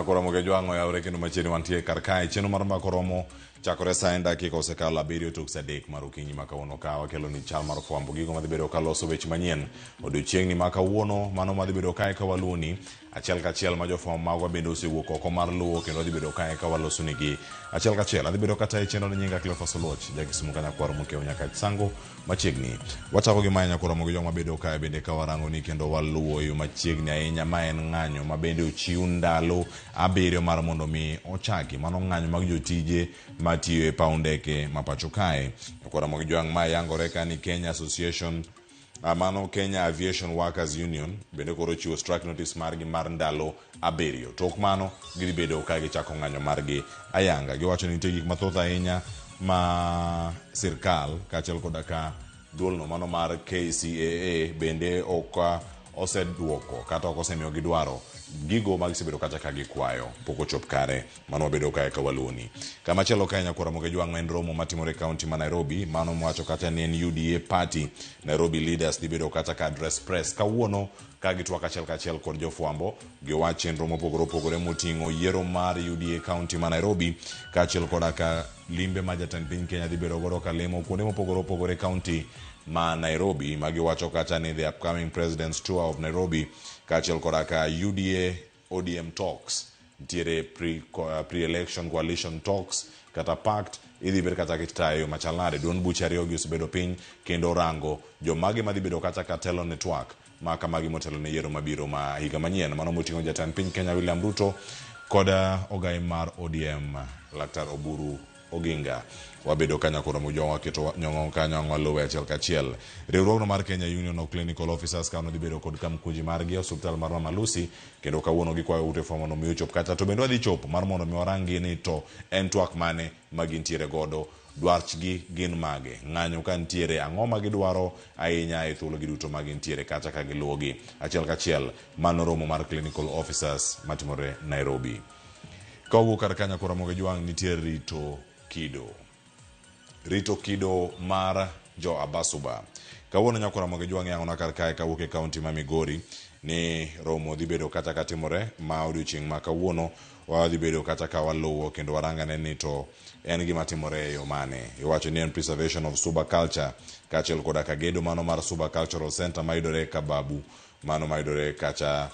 Nyakoro Ramogi Ojwang' oyawre kendo machiegni wantie kar kae. Chenro mar mbaka oromo chakore sa en dakika osekalo abiriyo tok sa adek mar okinyi ma kawuono ka wakelo ni chal mar fwambo gigo madhi bedo ka loso weche manyien odiochieng'ni ma kawuono mano madhi bedo kae ka waluwoni achiel kachiel ma jofwambo magwa bende osewuok oko mar luwo kendo wadhi bedo kae ka waloso nigi achiel kachiel. Adhi bedo kata e chenro ni nyinga Cleophas Oluoch jakisumu ka nyakwar Mokeo nyaka Sango machiegni. Wachako gi mae nyakoro Ramogi Ojwang' mabedo kae bende ka warango ni kendo waluwo e yo machiegni ahinya ma en ng'anyo ma bende ochiw ndalo abiriyo mar mondo mi ochaki. Mano ng'anyo mag jotije matiyo e paw ndeke ma pacho kae. Nyakoro Ramogi Ojwang' ma yangore ka ni Kenya Association mano Kenya Aviation Workers Union bende koro ochiwo strike notice margi mar ndalo abiriyo. Tok mano gidhi bedo ka gichako ng'anyo margi ayanga. Giwacho ni nitie gik mathoth ahinya ma sirkal kaachiel koda ka duolno mano mar KCAA bende ok oseduoko kata ok osemiyo gidwaro gigo ma gisebedo kata ka gikwayo pok ochop kare. Mano wabedo kae ka waluwoni. Kama chielo kae nyakwar Ramogi Ojwang' en romo matimore e kaunti ma Nairobi. Mano mwacho kata ni en UDA party Nairobi leaders dhi bedo kata ka address press kawuono ka gitwak achiel kachiel kod jofwambo giwach chenro mopogore opogore moting'o yiero mar UDA kaunti ma Nairobi kaachiel koda ka limbe ma jatend piny Kenya dhi bedo godo kalimo kuonde mopogore opogore e kaunti ma Nairobi ma giwacho kacha ni the upcoming president's tour of Nairobi kaachiel koda ka UDA ODM talks nitiere pre-election coalition talks kata pact idhi bed kata kitayo yo machal nade. Duond buche ariyo gi osebedo piny kendo rango jomage madhi bedo kata ka telo ne twak ma kamagi motelo ne yiero mabiro ma higa manyien. Mano moting'o jatend piny Kenya William Ruto kod ogai mar ODM Laktar Oburu Oginga. Wabedo kanyo koro mujo waketo nyong'o kanyo ang' waluwe achiel kachiel. Riwruogno mar Kenya Union of Clinical Officers kawuono dhi bedo kod kamkunji margi e osuptal mar Mama Lucy kendo kawuono gikwayo ute fwambo mondo mi ochop kacha. To bende wadhi chopo mar mondo mi waranggi ni to en twak mane ma gintiere godo, dwarchgi gin mage, ng'anyo ka nitiere, ang'o ma gidwaro ahinya e thuologi duto ma gintiere kacha ka giluwogi achiel kachiel. Mano romo mar Clinical Officers matimore Nairobi. Ka wawuok kar ka Nyakwar Ramogi Ojwang' nitie rito kido. Rito kido mar jo Abasuba. Kawuono Nyakwar Ramogi Ojwang' yang'ona kar kae kawuok e kaunti ma Migori ni romo dhi bedo kata ka timore ma odiochieng' ma kawuono wadhi bedo kata ka waluwo kendo warangane ni to en gima timore e yo mane. Iwacho ni en preservation of Suba culture kaachiel koda ka gedo mano mar Suba Cultural Center mayudore Kababu Mano mayudore kacha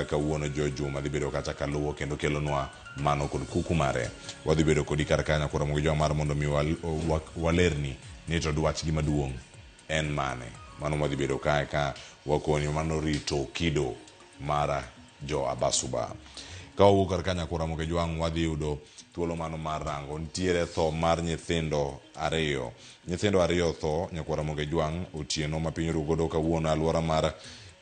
kawuono jo Juma dhi bedo kacha kaluwo kendo kelonwa mano kod kuku mare. Wadhi bedo kodi kar kanyo koro Ramogi Jwang' mar mondo mi walerni ni to dwachgi maduong' en mane. Mano mwadhi bedo kae ka wakoni mano rito kido mar jo Abasuba. Ka wawuok kar kanyo koro Ramogi Jwang' wadhi yudo thuolo mano mar rango nitiere tho mar nyithindo ariyo. Nyithindo ariyo otho nyakwar Ramogi Ojwang' otieno ma piny orugo godo kawuono e alwora mar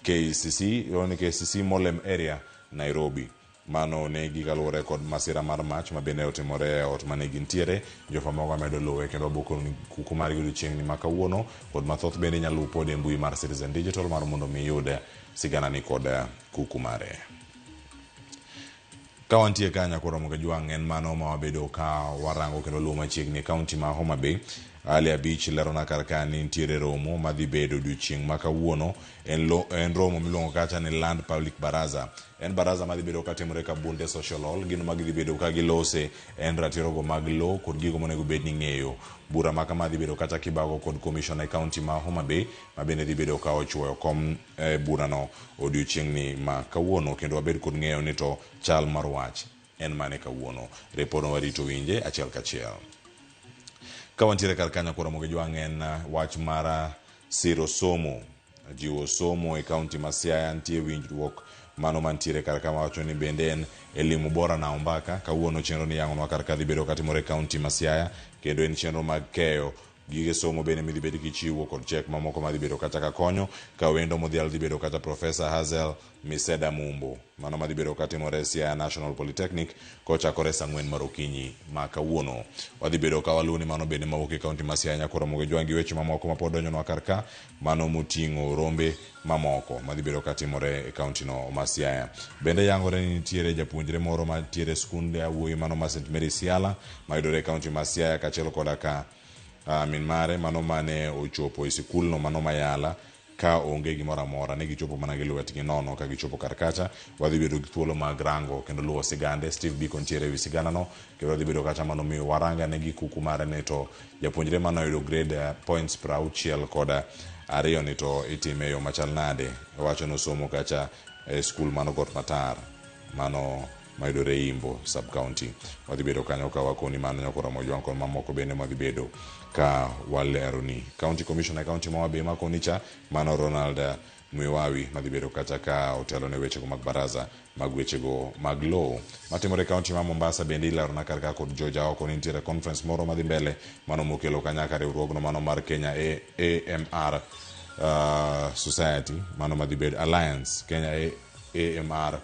KCC, iluongo ni KCC Molem Area, Nairobi. Mano onegi kaluwore kod masira mar mach ma bende otimore e ot mane gintiere. Jofwambo mago medo luwe kendo wabokoni kuku margi odiochieng'ni ma kawuono kod mathoth bende inyalo luw pod e mbui mar Citizen Digital mar mondo mi iyud siganani kod kuku mare. Ka wantie ka Nyakwar Ramogi Ojwang' en mano ma wabedo ka warango kendo luwo machiegni e kaunti ma Homa Bay. Ali Abich lerona kar ka ni nitiere romo madhi bedo odiochieng' ma kawuono. En, lo, en romo miluongo kacha ni Land Public Baraza. En baraza madhi bedo katimore Kabunde Social Hall. Gino ma gidhi bedo ka gilose en ratirogo mag lowo kod gigo monego bed ni ing'eyo. Bura ma kama dhi bedo kacha kibago kod commissioner e kaunti ma Homa Bay ma bende dhi bedo ka ochuoyo kom e burano odiochieng'ni ma kawuono kendo wabed kod ng'eyo ni to chal mar wach en mane kawuono. Repodno warito winje achiel kachiel. Ka wantiere kar kanyo koro Ramogi Jwang' en wach mar siro somo, jiwo somo e kaunti ma Siaya. Nitie winjruok mano mantiere kar ka wacho ni bende en elimu bora na ombaka. Kawuono chenro ni yang'onwa kar ka dhi bedo katimore e kaunti ma Siaya kendo en chenro mag keyo gige somo bende midhi bed kichiwo kod chek mamoko madhi bedo kata ka konyo ka wendo modhial dhi bedo kata Profesa Hazel Miseda Mumbo. Mano madhi bedo katimore e Siaya National Polytechnic kochakore saa ang'wen mar okinyi ma kawuono. Wadhi bedo ka waluwo ni mano bende mawuok e kaunti ma Siaya nyaka Ramogi Ojwang' gi weche mamoko ma pod donjonwa kar ka mano moting'o rombe mamoko madhi bedo katimore e kaunti no ma Siaya. Bende yangore ni nitiere japuonjre moro mantiere e skund yawuoyi mano ma St Mary's Siala mayudore e kaunti ma Siaya kaachiel koda ka min mare mano mane ochopo e sikulno mano ma Yala ka onge gimoro amora. Ne gichopo mana gi lwetgi nono ka gichopo kar kacha. Wadhi bedo gi thuolo mag rango kendo luwo sigande. Steve Biko nitiere ewi siganano kendo wadhi bedo kacha mondo mi warangane gi kuku mare ni to japuonjre mane oyudo grade points 62 ni to itime e yo machal nade. Owacho ni osomo kacha e skul mano Got Matar mano mayudore Imbo sub county. Wadhi bedo kanyo ka wakoni mano nyaka oromo jwang' kod mamoko bende mwadhi bedo ka waleroni. County Commissioner county ma Homa Bay koni cha mano Ronald Mwiwawi madhi bedo kacha ka otelo ne wechego mag baraza mag wechego mag lowo matimore e county ma Mombasa. Bende ilerona kar ka kod George Aoko ni nitiere conference moro madhi mbele mano mokelo kanyaka riwruogno mano mar Kenya AMR Society mano madhi bedo Alliance Kenya AMR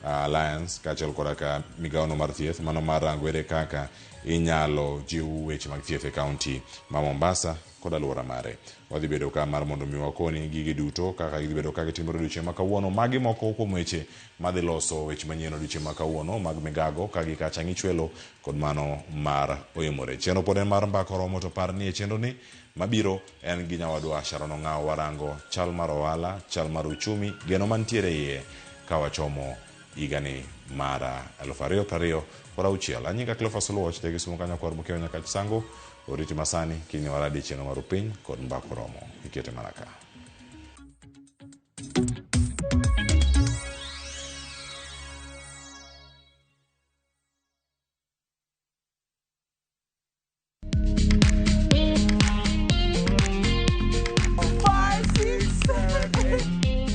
Alliance kaachiel koda ka migawono mar thieth mano mar rango ere kaka inyalo jiw weche mag thieth e county ma Mombasa kod alwora mare. Wadhi bedo ka mar mondo mi wakoni gigi duto kaka gidhi bedo ka gitimore odiochieng' ma kawuono. Magi moko kuom weche madhi loso weche manyien odiochieng' ma kawuono mag migago ka gi kacha ng'ichwelo kod mano mar oimore. Chenro pod en mar mbaka oromo to par ni e chenro ni mabiro en gi nyawadwa Sharon Ong'awo warango chal mar ohala, chal mar uchumi, geno mantiere iye ka wachomo higani mar 2026. Anyinga Cleophas Oluoch, ja Kisumu kanyo kwar Mokeo nyaka Chisango. Oriti masani kiny waradi chenro mar upiny kod mbaka oromo. Ikete mana ka. Five, six, seven, eight.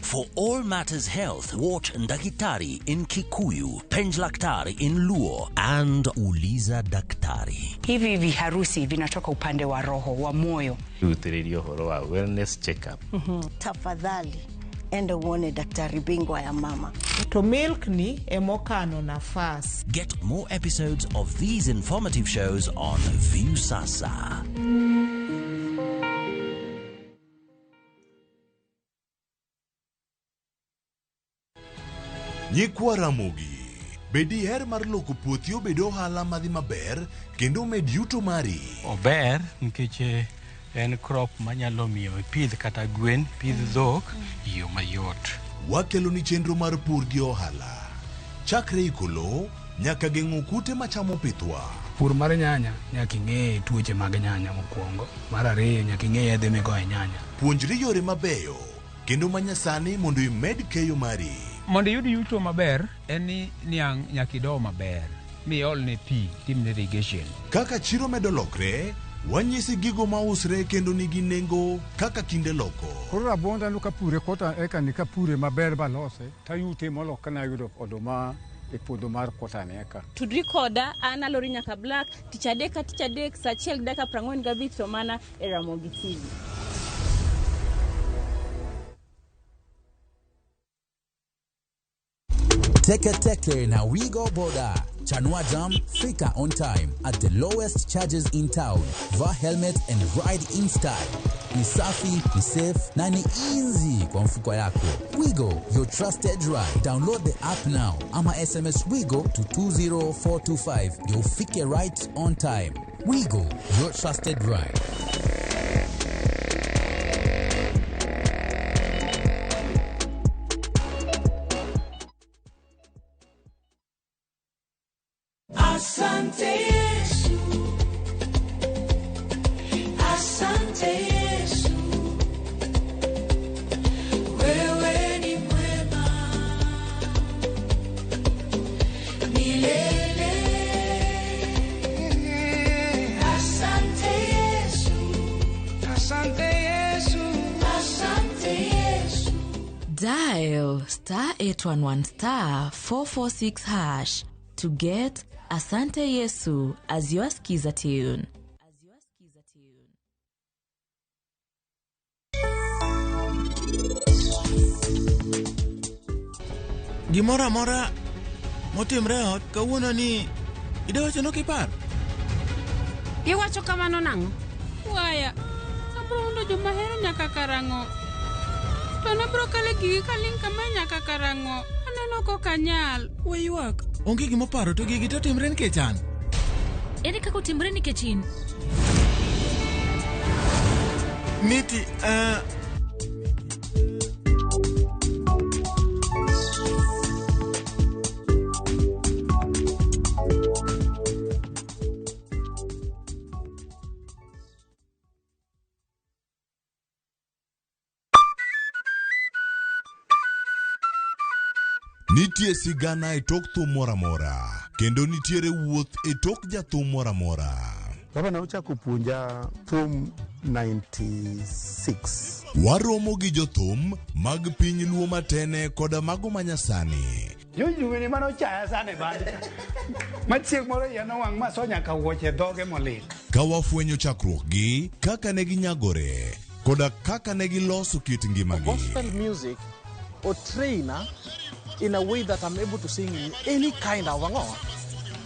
For all matters health, watch Ndakitari in Kikuyu, Penjlaktari in Luo, and Uliza Daktari. Hivi viharusi vinatoka upande wa roho wa moyo. Rutĩrĩria ũhoro wa wellness check up. Tafadhali enda uone daktari bingwa ya mama. To milk ni emokano nafas. Get more episodes of these informative shows on Viusasa. Nyikwa Ramogi, be diher mar loko puothi obed ohala madhi maber kendo omed yuto mari? Ober nikech en crop manyalo miyo ipidh kata gwen, pidh dhok e yo mayot. Wakelo ni chenro mar pur gi ohala. Chakre iko lowo nyaka geng'o kute machamo pithwa. Pur mar nyanya nyaka ing'e tuoche mag nyanya mokwongo. Mar ariyo nyaka ing'e yedhe migoyo e nyanya. Puonjri yore mabeyo kendo manyasani mondo imed keyo mari. Mondo iyud yuto maber en ni niang' nyaka ido maber miolne pi timne irrigation. Kaka chiro medo lokre, wanyisi gigo mausre kendo nigi nengo kaka kinde loko. Koro rabuonda no kapure kota eka ni kapure maber balose tayute molo kana yudo oduma e puodho mar kota ni eka. Tudri koda an Alori nyaka Black tich adek ka tich adek saa achiel gi dakika 45 to mana e Ramogi TV. Teke Teke na Wigo Boda. Chanua Jam, fika on time at the lowest charges in town. Vaa helmet and ride in style. Ni safi, ni safe na ni easy kwa mfuko yako. Wigo, your trusted ride. Download the app now ama SMS Wigo to 20425 ndio ufike right on time. Wigo, your trusted ride. Asante Yesu. Asante Yesu. Wewe ni mwema. Milele. Asante Yesu. Asante Yesu. Asante Yesu. Dial star 811 star 446 hash to get Asante Yesu as your skiza tune. Gimoro amora motimre e ot kawuono ni idawacho nok ipar. Iwacho kamano nang'o? Waya, abro undo joma hero nyaka karang'o? To nabro kale gigi kaling' kamae nyaka karang'o? Aneno kok anyal. We ywak. Onge gimoparo to gigi to timre nikech an. Ere kaka otimre nikech in? Niti Nitie sigana e tok thum moro amora, kendo nitiere wuoth e tok jathum moro amora. Baba ne ochako puonja thum 96. Waromo gi jothum mag piny Luo matene koda mago manyasani. Jojuweni mane ochaya sana e band. Ma chieng' moro iya nowang' ma so nyaka wuoche dhoge molil. Ka wafwenyo chakruokgi, kaka ne ginyagore, koda kaka ne giloso kit ngimagi. Gospel music or trainer in a way that I'm able to sing in any kind of ang'o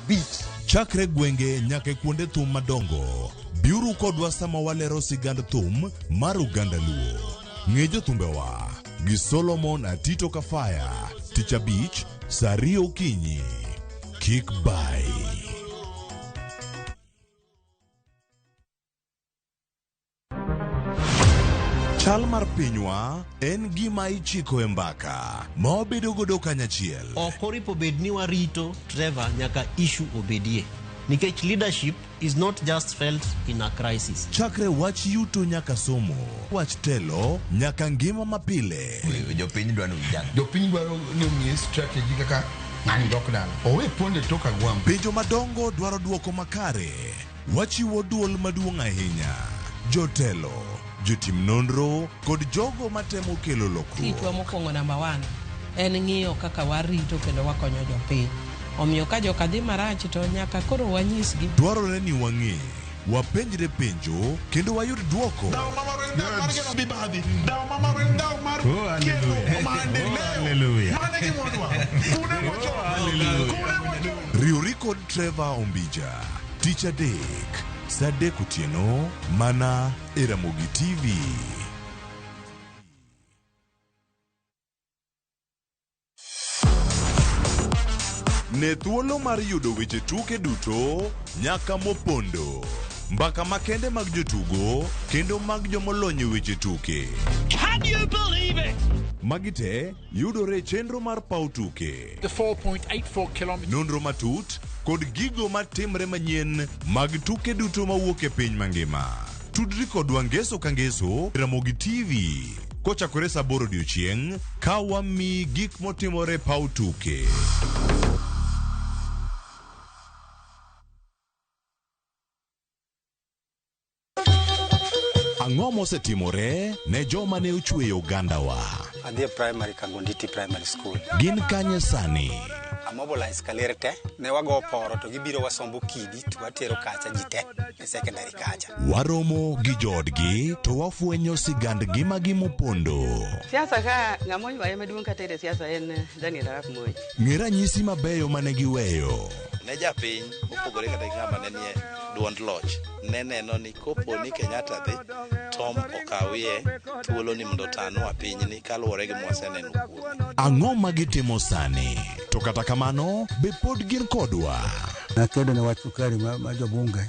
beat. Chakre gwenge nyaka e kuonde thum madongo, biuru kodwa sama walero sigand thum mar oganda Luo. Ng'e jothumbewa gi Solomon Atito Kafaya, Tich Abich, saa ariyo okinyi. Kik bai. Chal mar pinywa en gima ichiko e mbaka ma wabedo godo kanyachiel. Ok oripo bed ni warito Trevor nyaka issue obedie. Nikech leadership is not just felt in a crisis. Chakre wach yuto nyaka somo, wach telo nyaka ngima mapile. Jopiny dwaro ni ujang. Jopiny dwaro ni omiye strategy kaka ng'ani dok dala. Owe ponde tok agwambo. Penjo madongo dwaro dwoko makare. Wachiwo duol maduong' ahinya. Jotelo, jotim nonro kod jogo matemo kelo lokruok. Tichwa mokwongo namba one en ng'iyo kaka warito kendo wakonyo jopiny. Omiyo ka joka dhi marach to nyaka koro wanyisgi. Dwarore ni wang'e, wapenjre penjo kendo wayud dwoko. Riwri kod Trevor Ombija tich adek saa adek otieno mana e Ramogi TV. Ne thuolo mar yudo weche tuke duto nyaka mopondo. Mbaka makende mag jotugo kendo mag jomolony e weche tuke. Can you believe it? Magi te yudore e chenro mar paw tuke. The 4.84 kilometers. Nonro matut kod gigo matimre manyien mag tuke duto mawuok e piny mangima. Tudri kodwa ngeso ka ngeso e Ramogi TV kochakore saa aboro odiochieng' ka wamiyi gik motimore e paw tuke. Ang'o mosetimore ne joma ne ochweyo ogandawa? Adhi e primary Kangonditi Primary School. Gin kanye sani? Amobilize kaler te, ne wago poro to gibiro wasombo kidi to watero kacha ji te e secondary kacha. Waromo gi joodgi to wafwenyo sigand ngimagi mopondo. Siasa ka ng'ama oywaye maduong' katere siasa en Daniel Arap Moi. Ng'e ranyisi mabeyo mane giweyo. Ne japiny mopogore kata gi ng'ama ne nie duond loch ne neno ni kopo ni Kenyatta dhi Tom okawie thuolo ni mondo otanwa pinyni kaluwore gi mwaseneno kuome. Ang'o ma gitimo sani? To kata kamano, be pod gin kodwa? Nakedo ne wach sukari ma, ma jobunge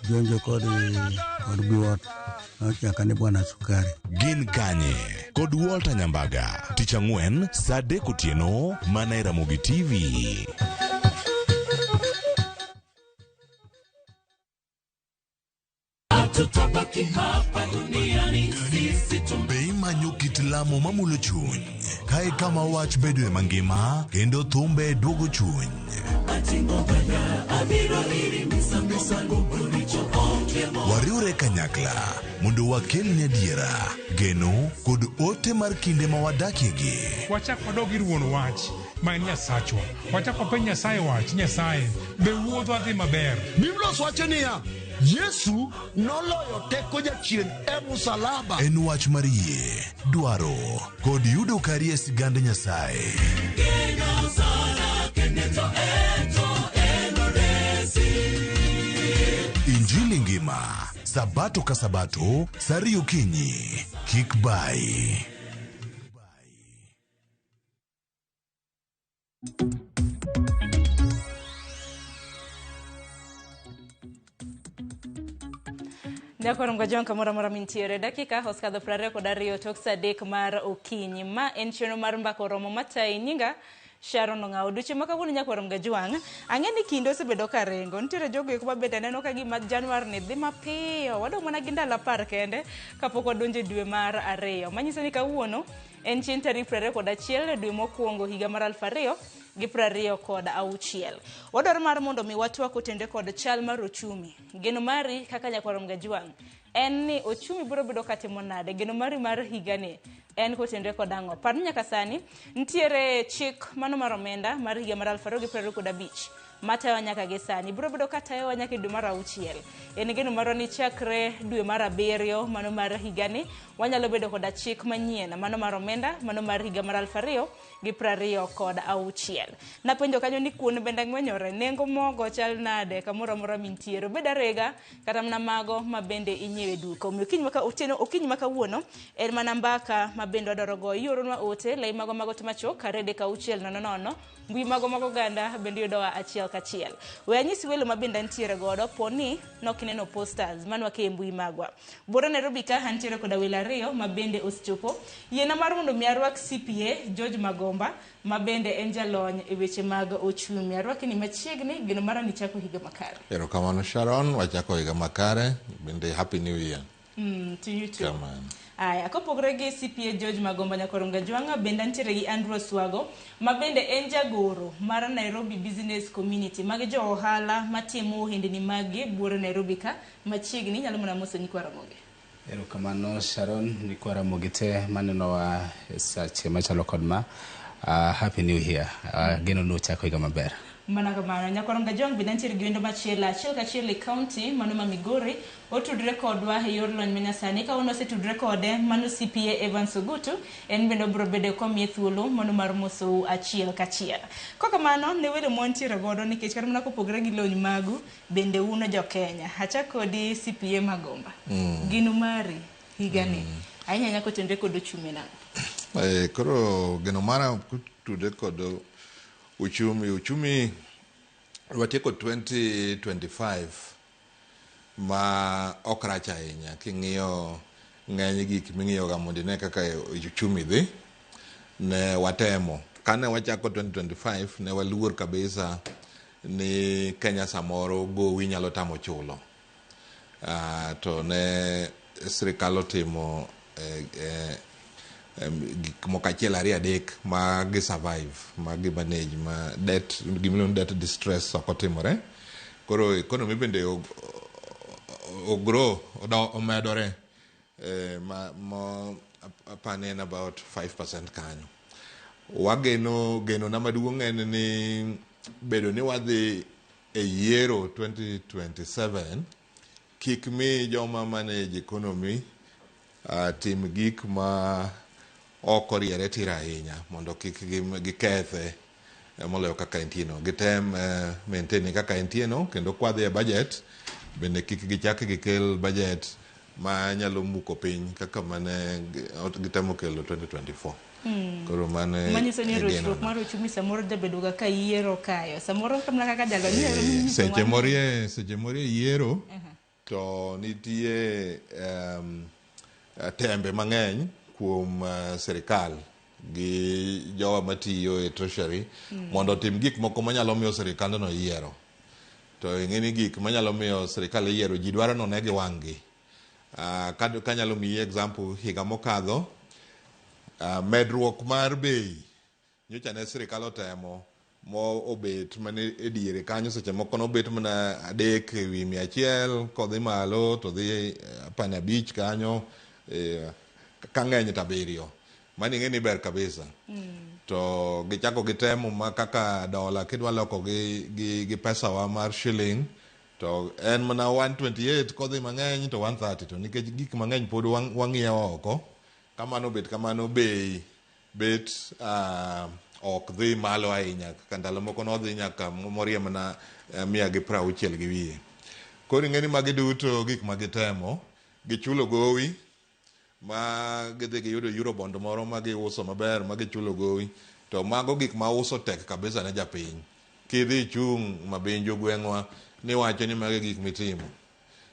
jonjo kod kod Biwott nochaka ni bwana sukari. Gin kanye? Kod Walter Nyambaga, tich ang'wen saa adek otieno mana e Ramogi TV. Hatutabaki hapa duniani sisi Be imanyo kit lamo mamulo chuny? Kae kama wach bedoe mangima kendo thumbe duogo chuny. ating'o bada abiro iri misango richo onge mo Wariwre kanyakla mondo wakelni adiera, geno kod ote mar kinde ma wadakiegi. Wachak wadog ir wuon wach ma en Nyasachwa. Wachak wapenj Nyasaye wach, Nyasaye, be wuodhwa dhi maber? Biblos wacho niya, Yesu noloyo teko jachien e musalaba. En wach mar yie, dwaro kod yudo kari e sigand Nyasaye. Geno sana kende to ento enoresi Injili ngima, Sabato ka Sabato, saa ariyo okinyi. Kik bayi. Nyakoro Mgajwang' kamoro amora mintiere. Dakika osekadho 22 tok saa 3 mar okinyi. Ma en chenro mar mbaka oromo matayi nyinga Sharon Ong'awo. Odiochieng' ma kawuono nyakwar Mgajwang', ang'e ni kinde osebedo ka ringo. Nitiere jogo eko mabende aneno ka gima Januar ni dhi mapiyo. Wadong' mana gi ndalo 10 kende kapok wadonjo e dwe mar 2. Manyiso ni kawuono en chieng' tarik 21 dwe mokwongo higa mar 2026. Wadwaro mar mondo mi watwak otende kod chal mar ochumi. Geno mari kaka nyakwar Mgajwang' en ni ochumi biro bedo katimo nade? Geno mari mar higani en kotenre kod ang'o? Par ni nyaka sani nitiere chik mano mar omenda mar higa mar 2025 matayowa nyaka gi sani. Biro bedo katayowa nyaka e dwe mar 6. En geno marwa ni chakre dwe mar 7 mano mar higani wanyalo bedo koda chik manyien mano mar omenda mano mar higa mar 2026. Napenjo kanyo ni kuon bende ng'wenyore, nengo mogo chal nade kamoro amora mintiere, obed arega kata mana mago ma bende inyiewe duka. Omiyo okinyi ma kawuono en mana mbaka ma bende wadwaro goyo. Ioronwa ote lai mago mago to machok 3 6 0 0 mbui mago mag oganda bende yudowa achiel kachiel. We anyisi welo ma bende antiere godo poni nok ineno posters manwake e mbui magwa. Buore Nairobi ka antiere koda welo ariyo ma bende osechopo. Yiena mar mondo mi arwak CPA George Magomba ma bende en jalony e weche mag ochumi. Arwaki ni machiegni, geno mara ni chako higa makare. Erokamano Sharon, wachako higa makare, bende happy new year. To you too. Kamano. Aya, kopogore gi CPA George Magomba Nyakwar Mgajwang'a, bende antiere gi Andrew Oswago, ma bende en jagoro mar Nairobi Business Community. Magi jo ohala matimo ohendni maggi buore Nairobi ka machiegni. Inyalo mana moso nyikwa Ramogi. Erokamano Sharon, nyikwa Ramogi te manenowa e sache machalo kod ma. Happy New Year. Geno ni uchako higa maber. Mana kamano, Nyakwar Mgajwang' bende antiere gi wendo machielo achiel kachiel e county mano ma Migori, otudre kodwa e yor lony manyasani. Kawuono osetudre kode mano CPA Evans Ogutu, en bende obiro bedo komiye thuolo mano mar mosou achiel kachiel. Kokamano ne welo mwantiere godo nikech kata mana kopogore gi lony magu, bende un jo Kenya. Achak kodi CPA Magomba. Geno mari higani. Ahinya ahinya kotenre kod ochumi nang'o? Koro geno mara kotudre kod uchumi watieko 2025 ma ok rach ahinya king'iyo ng'eny gik ming'iyo ga mondo ine kaka uchumi dhi. Ne watemo kane wachako 2025 ne waluor kabisa ni Kenya samoro gowi nyalo tamo chulo. To ne sirikal otimo gik moko 1 2 3 ma gi survive ma gi manage ma debt, gimiluongo ni debt distress ok otimore. Koro economy bende o grow omedore ma apani en about 5% kanyo. Wageno, geno na maduong' en ni bedo ni wadhi e yiero 2027 kik mi joma manage economy tim gik ma ok oriere tir ahinya mondo kik gikethe moloyo kaka entie no. Gitem maintain kaka entie no, kendo kwadhi e budget bende kik gichak gikel budget ma nyalo muko piny kaka mane gitemo kelo 2024. Koro mano Manyiso ni e rochruok geno. mar ochumi samoro jabedo ga ka yiero kayo. Samoro kamna kaka jalony inyalo nyiso Seche wa- morie yiero to nitie tembe mang'eny kuom sirikal gi jowa matiyo e treasury mondo otim gik moko manyalo miyo sirikandno yiero. To ing'e ni gik manyalo miyo sirikal yiero ji dwaro none gi wang' gi. Kanyalo miyi example, higa mokadho medruok mar bei nyocha ne sirikal otemo mo obet mana e diere kanyo, seche moko nobet mana 3 100 kodhi malo to dhi 15 kanyo, ka ng'eny to 7. Mano ing'e ni ber kabisa. To gichako gitemo ma kaka dola kidwa loko gi pesawa mar shilling to en mana 128 kodhi mang'eny to 130, to nikech gik mang'eny pod wang'iewo oko, kamano obet kamano bei bet ok dhi malo ahinya kaka ndalo moko nodhi nyaka morie mana 160 gi wiye. Koro ing'e ni magi duto gik ma gitemo, gichulo gowi ma gidhi giyudo eurobond moro ma giuso maber ma gichulo gowi, to mago gik ma uso tek kabisa ne japiny. Kidhi ichung' Mabinju gweng'wa niwacho ni magi gik mitimo.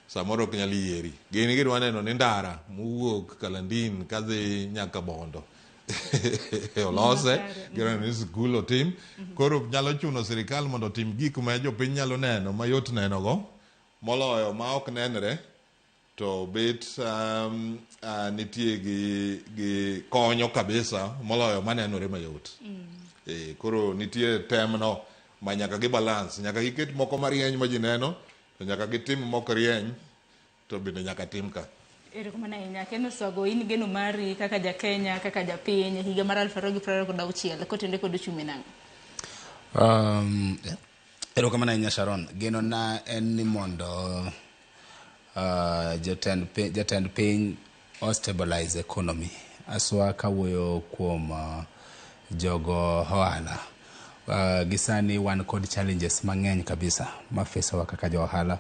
samoro ok nyal yieri. Gin gidwa neno ni ndara mowuok Kalandin kadhi nyaka Bondo olose, gidwa neno ni skul otim. Koro nyalo chuno sirikal mondo otim gik ma jopiny nyalo neno mayot nenogo moloyo ma ok nenre to bet nitie gi konyo kabisa moloyo manenore mayot. Koro nitie temno ma nyaka gi balance, nyaka giket moko marieny ma ji neno, to nyaka gitim mok rieny to bende nyaka tim ka. Erokamano ahinya. Ken Oswago, in geno mari kaka ja Kenya, kaka japiny, higa mar 2026 kotenore kod uchumi nang'o? Erokamano ahinya Sharon. Geno na en ni mondo jatend piny o stabilize economy. Aswa kawuoyo kuom jogo ohala. Gisani wan kod challenges mang'eny kabisa ma fesowa kaka jo ohala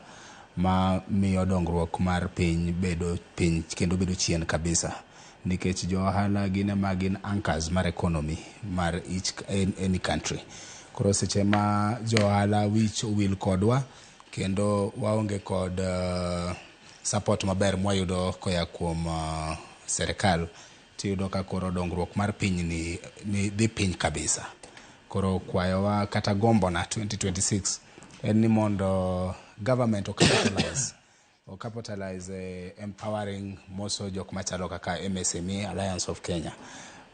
ma miyo dongruok mar piny bedo piny kendo bedo chien kabisa nikech jo ohala gin ema gin anchors mar economy mar each any country. Koro seche ma jo ohala wich owil kodwa kendo waonge kod support maber mwayudo koya kuom serikal, tiyudo ka koro dongruok mar piny ni dhi piny kabisa. Koro kwayowa kata gombona 2026 en ni mondo government o capitalize empowering moso jok machalo kaka MSME Alliance of Kenya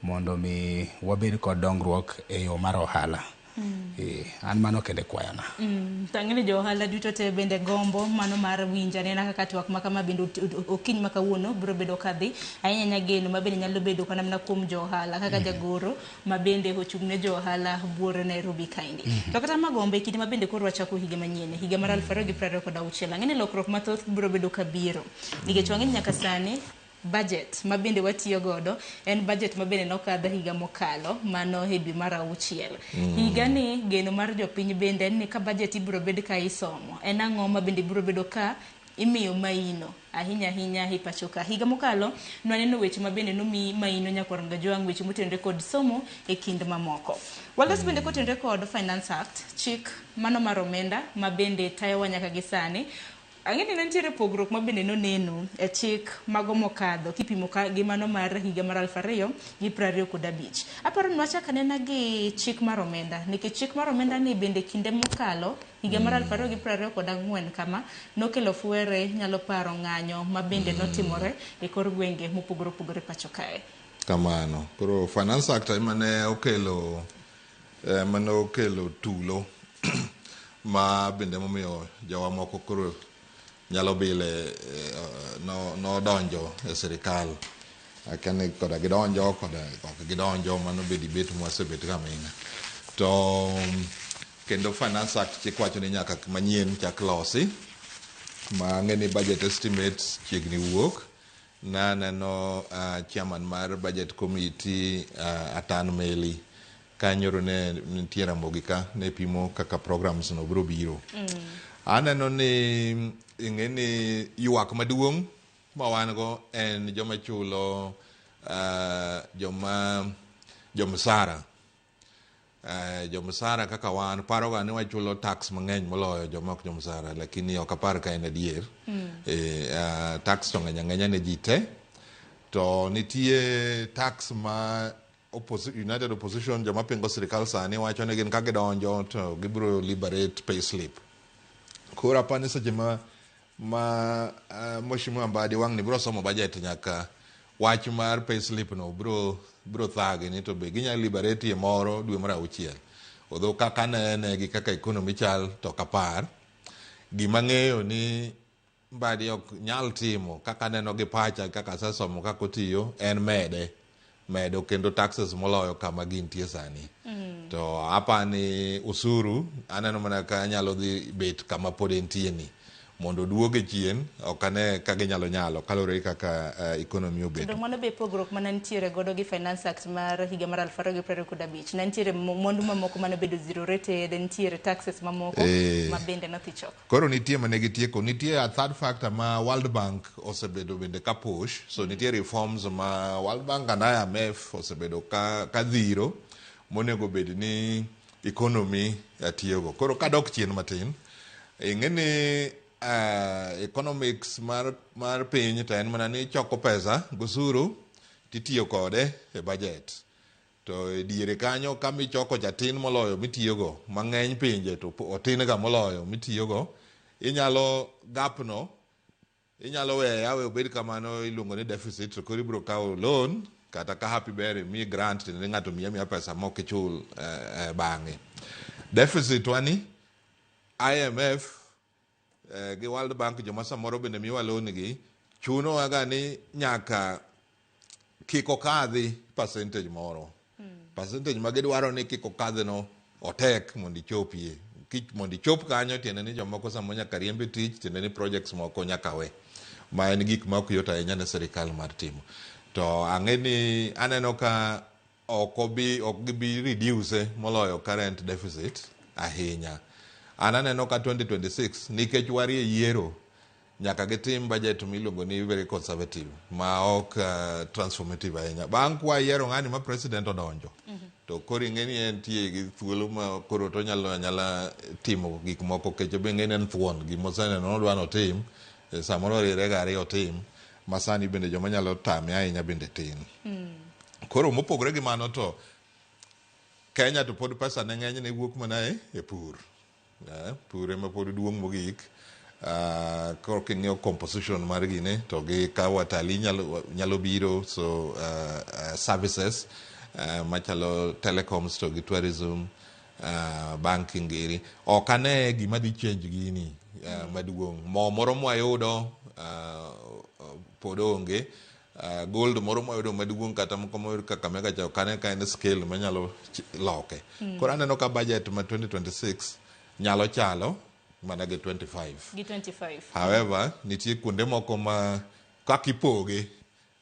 mondo mi wabed kod dongruok e yo mar ohala. An mano kende kwayona. Tang'e ni jo ohala duto te bende gombo mano mar winjo anena kaka twak ma kama bende okinyi ma kawuono biro bedo kadhi ahinya ahinya geno ma bende nyalo bedo kata mana kuom jo ohala kaka jagoro ma bende ochung' ne jo ohala buore Nairobi kaendi. To kata magombo e kinde ma bende koro wachako higa manyien, higa mar 2026, ang'e ni lokruok mathoth biro bedo kabiro nikech wang'e ni nyaka sani budget ma bende watiyo godo en budget ma bende nokadho higa mokalo mano e dwe mar auchiel. Higa ni geno mar jopiny bende en ni ka budget ibiro bed ka isomo en ang'o ma bende biro bedo ka imiyo maino ahinya ahinya e pacho ka. Higa mokalo nwaneno weche ma bende nomi maino nyakwar Ngajwang', weche motenore kod somo e kind mamoko. Walos bende kotenore kod Finance Act, chik mano mar omenda ma bende tayowa nyaka gi sani. Ang'e ni ne nitiere pogruok ma bende noneno e chik mago mokadho kipimo ka gi mano mar higa mar 2025. Aparo ni wachak anena gi chik mar omenda nikech chik mar omenda ni bende kinde mokalo higa mar 2024 kama nokelo fwere nyalo paro ng'anyo ma bende notimore e kor gwenge mopogore opogore pacho kae. Kamano. Koro Finance Act ema ne okelo ema ne okelo tulo ma bende momiyo jowa moko koro nyalo bile nodonjo e sirikal. Akia ni koda gidonjo koda ok gidonjo, mano be debate mwasebet ka aming'a. To kendo Finance Act chik wacho ni nyaka manyien chak losi ma ang'e ni budget estimates chiegni wuok. Naneno chairman mar budget committee, Atan Meli, ka nyoro ne nitie Ramogi ka ne pimo kaka programs no biro biro. Aneno ni ing'e ni ywak maduong' ma wan go en joma chulo joma jomsara. Jomsara kaka wan paroga ni wachulo tax mang'eny moloyo joma ok jomsara, lakini ok apar ka en adier. Tax to ng'eny ang'enya ne ji te. To nitie tax ma United Opposition, joma pingo sirikal sani, wacho ni gin ka gidonjo to gibiro liberate pay slip. Koro apani seche ma Mheshimiwa Mbadi wang' ni biro somo budget nyaka wach mar pay slip no biro thagi ni to be ginyalo liberate e moro dwe mar auchiel. Although kaka anene gi kaka economy chal to ok apar. Gima ang'eyo ni Mbadi ok nyal timo kaka aneno gi pacha, kaka asesomo kaka otiyo, en mede medo kendo taxes moloyo kama gintie sani. To apani osuru aneno mana ka nyalo dhi bet kama pod entie ni mondo oduoge chien ok ane ka ginyalo nyalo kaluwore gi kaka economy obet. To mano be pogruok mana nitiere godo gi Finance Act mar higa mar 2025. Ne nitiere mwandu mamoko mane obedo zero rated, nitiere taxes mamoko ma bende nothi chok. Koro nitie mane gitieko, nitie a third factor ma World Bank osebedo bende ka push, so nitie reforms ma World Bank and IMF osebedo ka dhiro monego bed ni economy tiyogo. Koro kadok chien matin, ing'e ni Economics mar piny to en mana ni ichoko pesa gosuru titiyo kode e budget. To e diere kanyo kama ichoko cha tin moloyo mitiyogo, mang'eny pinje to otin ga moloyo mitiyogo, inyalo gap no inyalo weye awe obed kamano, iluongo ni deficit, to koro ibiro kawo loan kata ka happy ber imiyi grant, tiende ni ng'ato miyi amiya pesa mok ichul bang'e. Deficit wani IMF gi World Bank, joma samoro bende miyowa loan gi, chunowa ga ni nyaka kik okadhi percentage moro. Percentage ma gidwaro ni kik okadhno otek mondo ichopie. Mondo ichop kanyo tiende ni jomoko samoro nyaka riemb e tich, tiende ni projects moko nyaka we. Ma en gik ma ok yot ahinya ne sirikal mar timo. To ang'e ni aneno ka ok gibi reduce moloyo current deficit ahinya. An aneno ka 2026 nikech warie yiero nyaka gitim budget miluongo ni very conservative ma ok transformative ahinya. Bang' kwa yiero ng'ani ma president odonjo, to koro ing'e ni entie gi thuolo ma koro to onyalo anyala timo gik moko, kecho be ing'e ni en thuon, gima oseneno nodwa notim, samoro oriwre ga ariyo otim, ma sani bende joma nyalo tame ahinya bende tin. Koro mopogore gi mano to Kenya to pod pesa ne ng'eny ne wuok mana e pur. Pur ema pod duong' mogik. Koro king'iyo composition mar gine to gi ka watalii nyalo biro, so services machalo telecoms to gi tourism, banking giri. Ok ane gima dhi change gini maduong'. Mo moro mwayudo pod onge. Gold moro mwayudo maduong' kata moko moyud Kakamega cha ok ane ka en scale manyalo loke. Koro aneno ka budget ma 2026 nyalo chalo mana gi 25. Gi 25. However, nitie kuonde moko ma kaka ipoge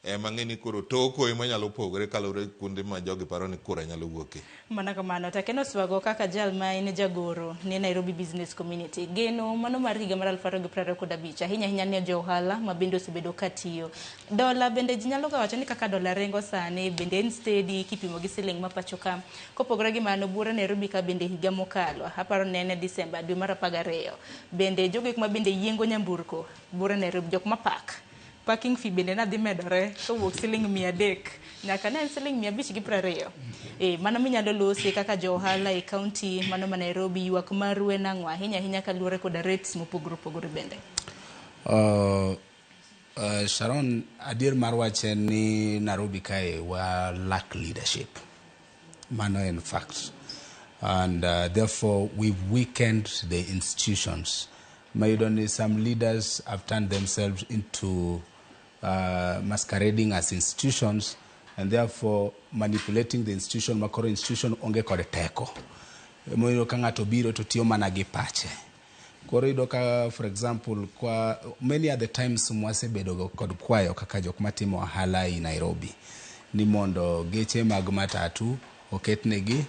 ema ng'e ni koro toko ema nyalo pogore kaluwore gi kuonde ma jogi paro ni kura nyalo wuoke. Mana kamano, to Ken Oswago kaka jal ma en jagoro ne Nairobi Business Community, geno mano mar higa mar 2025, ahinya ahinya ne jo ohala ma bende osebedo ka tiyo. Dola bende ji nyalo ga wacho ni kaka dola ringo sani bende en steady kipimo gi siling ma pacho ka. Kopogore gi mano, buore Nairobi ka bende higa mokalo, aparo ne en December dwe mar 12. Bende jogo eko ma bende yiengo nyamburko, buore Nairobi, jok ma park. Parking fee bende nadhi medore kowuok siling 300 nyaka ne en siling 520. Mano minyalo lose kaka jo ohala e county mano ma Nairobi, ywak maru en ang'o ahinya ahinya kaluwore koda rates mopogore opogore bende? Sharon, adier mar wach en ni Nairobi kae wa lack leadership. Mano en fact. And therefore we've weakened the institutions. Mayudo ni some leaders have turned themselves into masquerading as institutions and therefore manipulating the institution makoro institution onge kod teko. Moyudo ka ng'ato biro to tiyo mana gi pache. Koro iyudo ka, for example, kwa many other times mwasebedo kod kwayo kaka jok matimo ohala i Nairobi ni mondo geche mag matatu oketnegi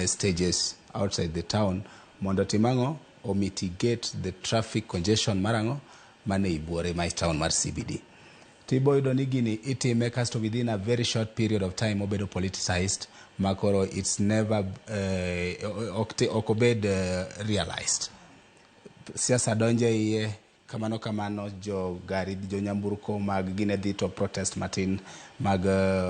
stages outside the town mondo tim ang'o, o mitigate the traffic congestion mar ang'o mane i buore ma town mar CBD. Tibo yudo ni gini itime kasto within a very short period of time obedo politicized makoro it's never ok obed realized. Siasa donjo e iye kamano kamano, jo gari, jo nyamburko mag gine dhi to protest matin, mag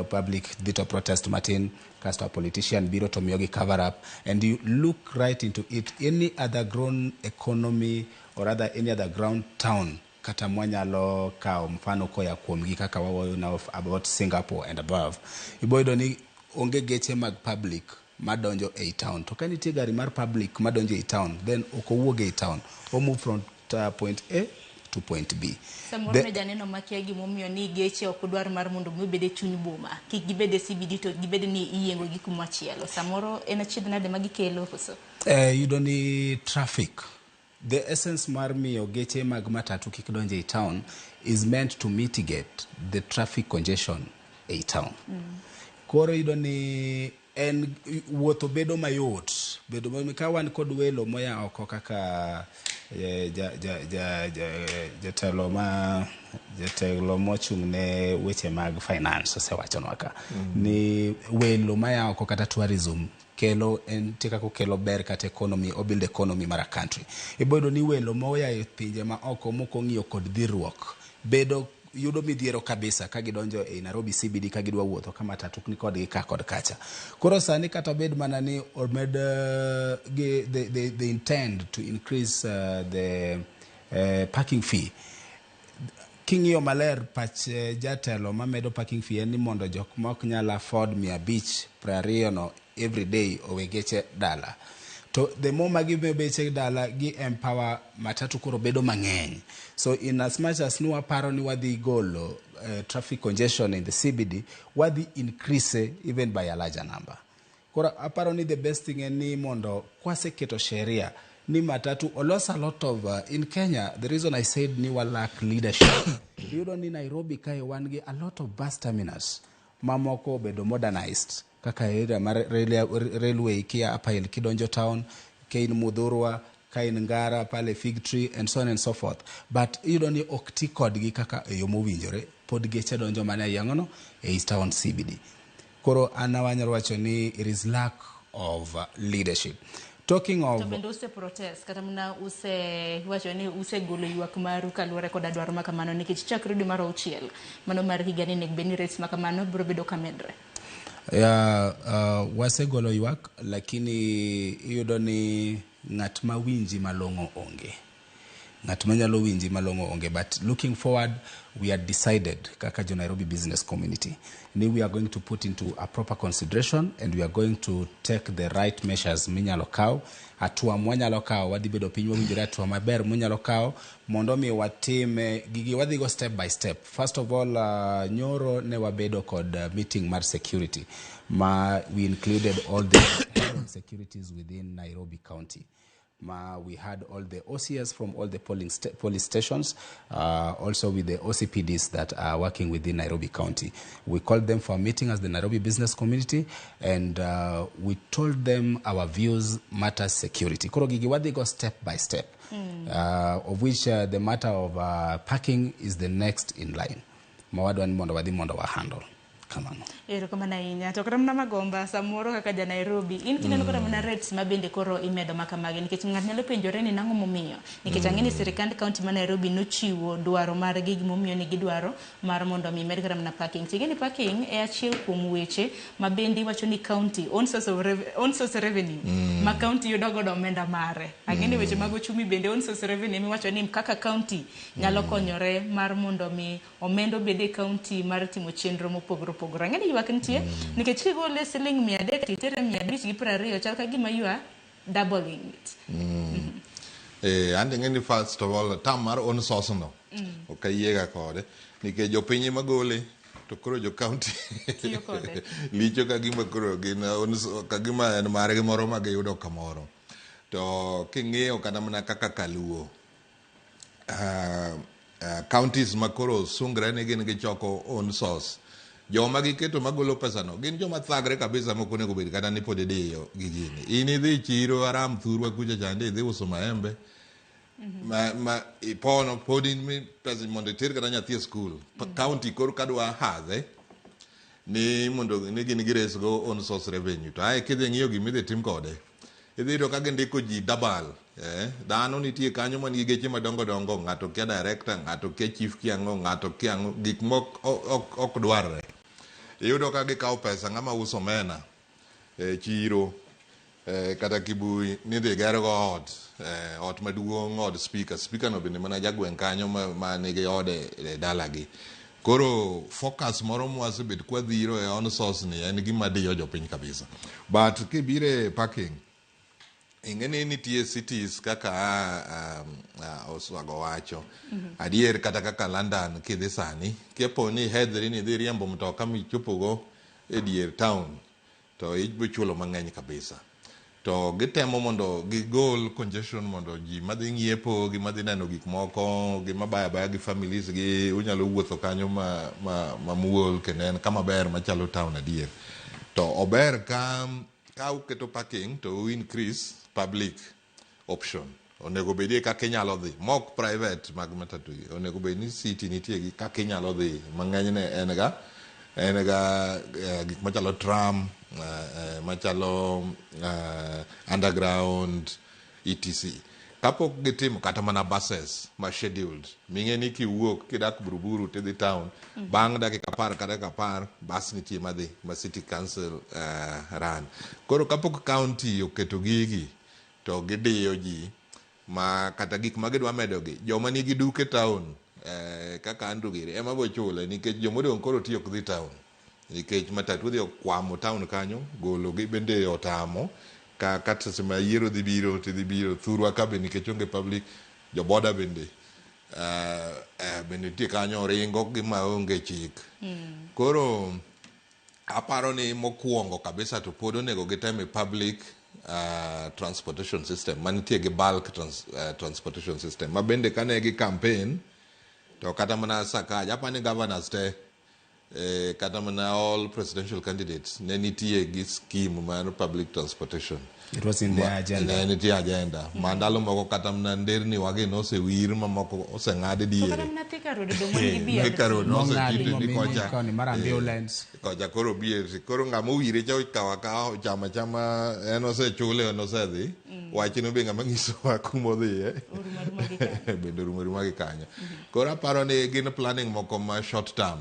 public dhi to protest matin, kasto a politician biro to miyogi cover up, and you look right into it. Any other grown economy or rather any other ground town kata mwanyalo kawo mfano koya kuomgi kaka wawuoyo now about Singapore and above, ibo yudo ni onge geche mag public madonjo ei town. To ka nitie gari mar public madonjo ei town, then ok owuog ei town, o move from point A to point B. Samoro ne janeno makia gimomiyo ni geche ok dwar mar mondo mi obed e chuny boma, kik gibed e CBD to gibed ni iyiengo gi kuma chielo. Samoro en achiedh nade ma gikelo koso? Yudo ni traffic, the essence mar miyo geche mag matatu kik donj ei town is meant to mitigate the traffic congestion ei town. Koro yudo ni en wuotho bedo mayot, bedo ka wan kod welo moya oko kaka jatelo ma jatelo mochung' ne weche mag finance osewachonwa ka ni welo maya oko kata tourism Kelo en nitie kaka okelo ber kata economy, o build economy mar a country. Ibo yudo ni welo moya e pinje ma oko mok ong'iyo kod dhirruok bedo yudo midhiero kabisa ka gidonjo ei Nairobi CBD ka gidwa wuotho ka matatu ni kodgi ka kod kacha. Koro sani kata bed mana ni omed gi they intend to increase the parking fee. King'iyo maler pach jatelo mamedo parking fee en ni mondo jok ma ok nyal afford 520 no every day owe geche dala. To the more ma gimedo beche dala gi empower matatu koro bedo mang'eny. So in as much as ni waparo ni wadhi golo traffic congestion in the CBD, wadhi increase even by a larger number. Koro aparo ni the best thing en ni mondo kwaseketo sheria ni matatu olos a lot of in Kenya, the reason I said ni wa lack leadership, iyudo ni Nairobi kae wan gi a lot of bus terminus mamoko obedo modernized kaka area mar railway kia Upper Hill kidonjo town, ka in Muthurwa, ka in Ngara pale Fig Tree and so on and so forth, but iyudo ni ok ti kodgi kaka e yo mowinjore, pod geche donjo mana ei ang'ono ei town CBD. Koro an wanyalo wacho ni it is lack of leadership. Talking of To bende use protest kata mana use wacho ni usegolo ywak maru kaluwore koda dwaro ma kamano, nikech chakre dwe mar auchiel mano mar higani onego bed ni rates ma kamano biro bedo ka medre. Yeah, wasegolo ywak, lakini iyudo ni ng'at ma winji malong'o onge. Ng'at manyalo winji malong'o onge, but looking forward, we had decided kaka jo Nairobi business community ni we are going to put into a proper consideration and we are going to take the right measures minyalo kaw, hatua mwanyalo kawo. Wadhi bedo piny wawinjore hatua maber munyalo kawo mondo mi watime gigi, wadhi go step by step. First of all, nyoro ne wabedo kod meeting mar security ma we included all the head of securities within Nairobi County, ma we had all the OCS from all the police stations, also with the OCPDs that are working within Nairobi County. We called them for a meeting as the Nairobi business community, and we told them our views matter security. Koro gigi wadhi go step by step, of which the matter of parking is the next in line. Ma wadwa ni mondo wadhi mondo wa handle. Kamano. Erokamano ahinya. To kata mana Magomba, samoro kaka ja Nairobi, in kineno kata mana rates ma bende koro imedo ma kamagi, nikech ng'ato nyalo penjore ni nang'o momiyo. Nikech ang'e ni sirikand county ma Nairobi nochiwo dwaro margi gimomiyo ni gidwaro mar mondo mi med kata mana parking. Ting'e ni parking e achiel kuom weche ma bende iwacho ni county own source of own source revenue ma county yudo godo omenda mare. Ang'e ni weche mag ochumi bende own source revenue miwacho ni kaka county nyalo konyore mar mondo mi omenda obed e county mar timo chenro mopogore opogore. Ang'e ni ywak nitie nikech kigole siling 300 to itere 520, chal ka gima you are doubling it. An ing'e ni first of all, term mar own source no ok ayiega kode nikech jopiny ema gole, to koro jo county tiyo kode. Licho ka gima koro gin ka gima en margi moro ma giyudo kamoro. To king'iyo kata mana kaka kaluo counties ma koro sungre ni gin gichoko own source, joma giketo magolo pesano gin joma thagre kabisa, mok onego bed kata ni pod idiyo gi gini. In idhi chiro Aram thurwa kucha chande idhi uso maembe ma ipono pod in mi pesa mondo iter kata nyathi e skul. County koro kadwa hadhe ni mondo ni gin gires go own source revenue, to ae kidhi ng'iyo gima idhi tim kode, idhi yudo ka gindiko ji double. Dhano nitie kanyo man gi geche madongo dongo, ng'ato kia director, ng'ato kia chief, kia ang'o, ng'ato kia ang'o, gik mok ok dwarre. Iyudo ka gikawo pesa ng'ama uso omena e chiro kata Kibui ni dhi gergo ot, ot maduong', od speaker. Speaker no bende mana jagweng' kanyo ma nigi ode e dalagi. Koro focus moro mwasebet kwadhiro e own source ni en gima diyo jopiny kabisa. But kibire parking, ing'e ni nitie cities kaka Oswago wacho adier, kata kaka London kidhi sani, kapo ni ihedhri ni idhi riembo mtoka michopogo e dier town, to ibiro chulo mang'eny kabisa. To gitemo mondo gigol congestion mondo ji madhi ng'iepo gi madhi neno gik moko gi mabaya abaya gi families gi unyalo wuotho kanyo ma, ma, mamuol kendo en kama ber machalo town adier. To ober ka uketo parking to u increase public option. Onego bedie kaka inyalo dhi mok private mag matatu gi. Onego bed ni city nitie gi kaka inyalo dhi mang'enyne en ga En ga gik machalo tram, machalo underground etc. Kapok gitimo kata mana buses ma scheduled, ming'e ni kiwuok kidak Buruburu tidhi town, bang' dakika 10 ka dakika 10 bus nitie madhi ma city council run. Koro kapok county oketo gigi to gidiyo ji ma kata gik ma gidwa medogi, joma nigi duke town kaka Andrew giri ema bo chule nikech jomodong' koro tiyo ok dhi town nikech matatu odhi okwamo town kanyo, golo gi bende otamo ka kata seche ma yiero dhi biro tidhi biro thurwa ka be nikech onge public joboda bende bende nitie kanyo ringo gi maonge chik. Koro aparo ni mokwongo kabisa to pod onego gitem public transportation system manitie gi bulk transportation system ma bende kane gi campaign to kata mana Sakaja apani governors te kata mana all presidential candidates ne nitie gi scheme mar public transportation. It was in their agenda. Ne nitie agenda ma ndalo moko kata mana nderni wagi nosewir mamoko oseng'ad diere. To kata mana Thika Road dong' wan gi BRT. Thika Road Nong'adi nosekite ni momini kocha koni mar ambulance. Kocha koro BRT koro ng'ama owire cha okawo akawa ochamo achama en osechule en osedhi. Wachno be ng'ama nyisowa kumodhiye bende orumo aruma gi kanyo. Koro aparo ni gin planning moko ma short term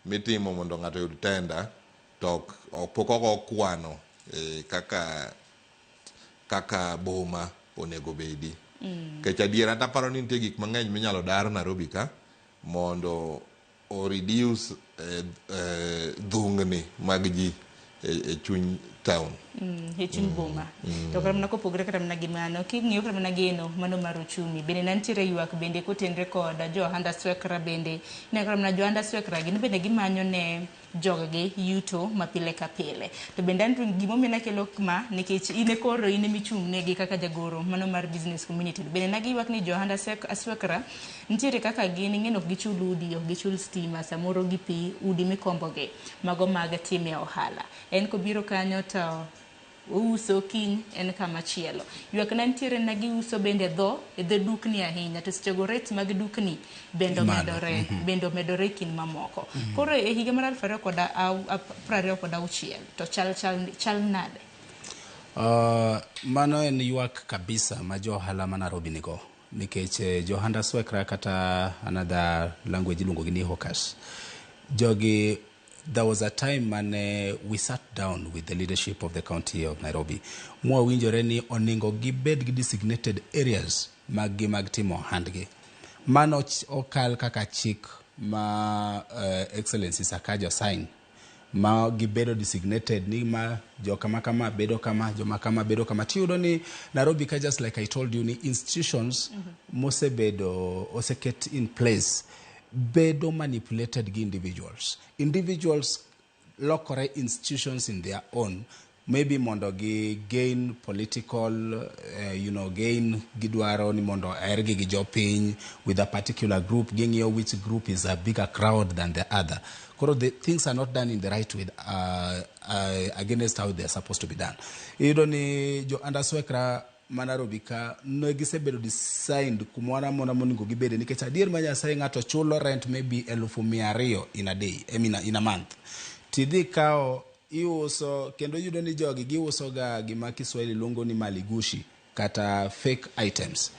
mitimo mondo ng'ato oyud tender to pok ogo kwano kaka boma onego bedi. Nikech adiera taparo ni nitie gik mang'eny minyalo dar Nairobi ka mondo o reduce dhungni mag ji e chuny town. E chuny boma. To kata mana kopogore kata mana gi mano, king'iyo kata mana geno mano mar uchumi, bende nantiere ywak bende kotenre kod jo ohand aswekra bende. Ineno kata mana jo ohand aswekra gin bende gimanyo ne joggi yuto ma pile ka pile. To bende Andrew, gimomiyo nakelo ma nikech in e koro in emichung' negi kaka jagoro mano mar business community. Bende nagiywak ni jo ohand aswekra nitiere kaka gin ing'e ni ok gichul udi, ok gichul stima, samoro gi pi, udi mikombogi, mago mag time ohala. En kobiro kanyo to ouso kiny en kama chielo. Ywak ne nitiere na giuso bende e dho dukni ahinya, to sechego rates mag dukni bende omedore, bende omedore e kind mamoko. Koro e higa mar 2026 to chal nade? Mano en ywak kabisa ma jo ohala ma Nairobi nigo nikech jo ohand aswekra kata another language iluongo gi ni hawkers. Jogi, there was a time when we sat down with the leadership of the county of Nairobi. Mwawinjore ni oningo gibed gi designated areas mag gi mag timo ohandgi. Mano okal kaka chik ma Excellency Sakaja sign ma gibedo designated ni ma jokama kama bedo kama, joma kama bedo kama. Tiyudo ni Nairobi ka, just like I told you, ni institutions mosebedo oseket in place bedo manipulated gi individuals. Individuals lokore institutions in their own, maybe mondo gi gain political gain, gidwaro ni mondo ohergi gi jopiny with a particular group, ging'iyo which group is a bigger crowd than the other. Koro the things are not done in the right way, against how they are supposed to be done. Iyudo ni jo andaswekra ma Nairobi ka ne gisebedo designed kumoro amora monego gibede, nikech adier ma Nyasaye ng'ato chulo rent maybe 200,000 in a day, I mean in a month, tidhi kawo iuso kendo iyudo ni jogi giuso ga gima Kiswahili luongo ni maligushi kata fake items.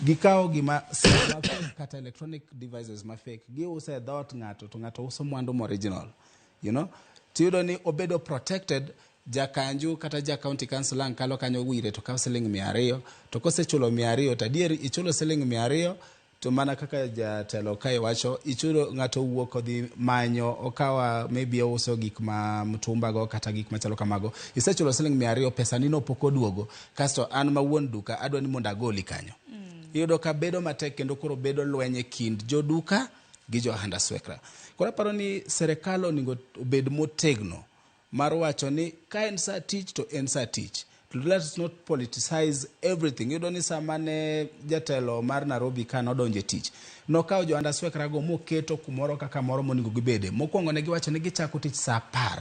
Gikawo gima simu ma fake kata electronic devices ma fake, giuso e dhoot ng'ato to ng'ato uso mwandu ma original, tiyudo ni obedo protected. Jakanju kata ja county council ang' kalo kanyo wire to kawo siling 200, to kosechulo 200 to adier ichulo siling 200, to mana kaka jatelo kae wacho, ichulo ng'ato owuok odhi manyo okawa maybe ouso gik ma mtumba go kata gik machalo kamago, isechulo siling 200, pesa ni no pok oduogo, kasto an ma wuon duka adwa ni mondo agoli kanyo. Iyudo ka bedo matek kendo koro bedo lweny e kind joduka gi jo ohand aswekra. Koro aparo ni serikal onego obed motegno mar wacho ni ka en sa tich to en sa tich. Let us not politicize everything. Iyudo ni sama ne jatelo mar Nairobi ka nodonjo e tich, nokawo jo ohand aswekra go moketo kumoro kaka moro monego gibede. Mokwongo ne giwacho ni gichako tich sa 10.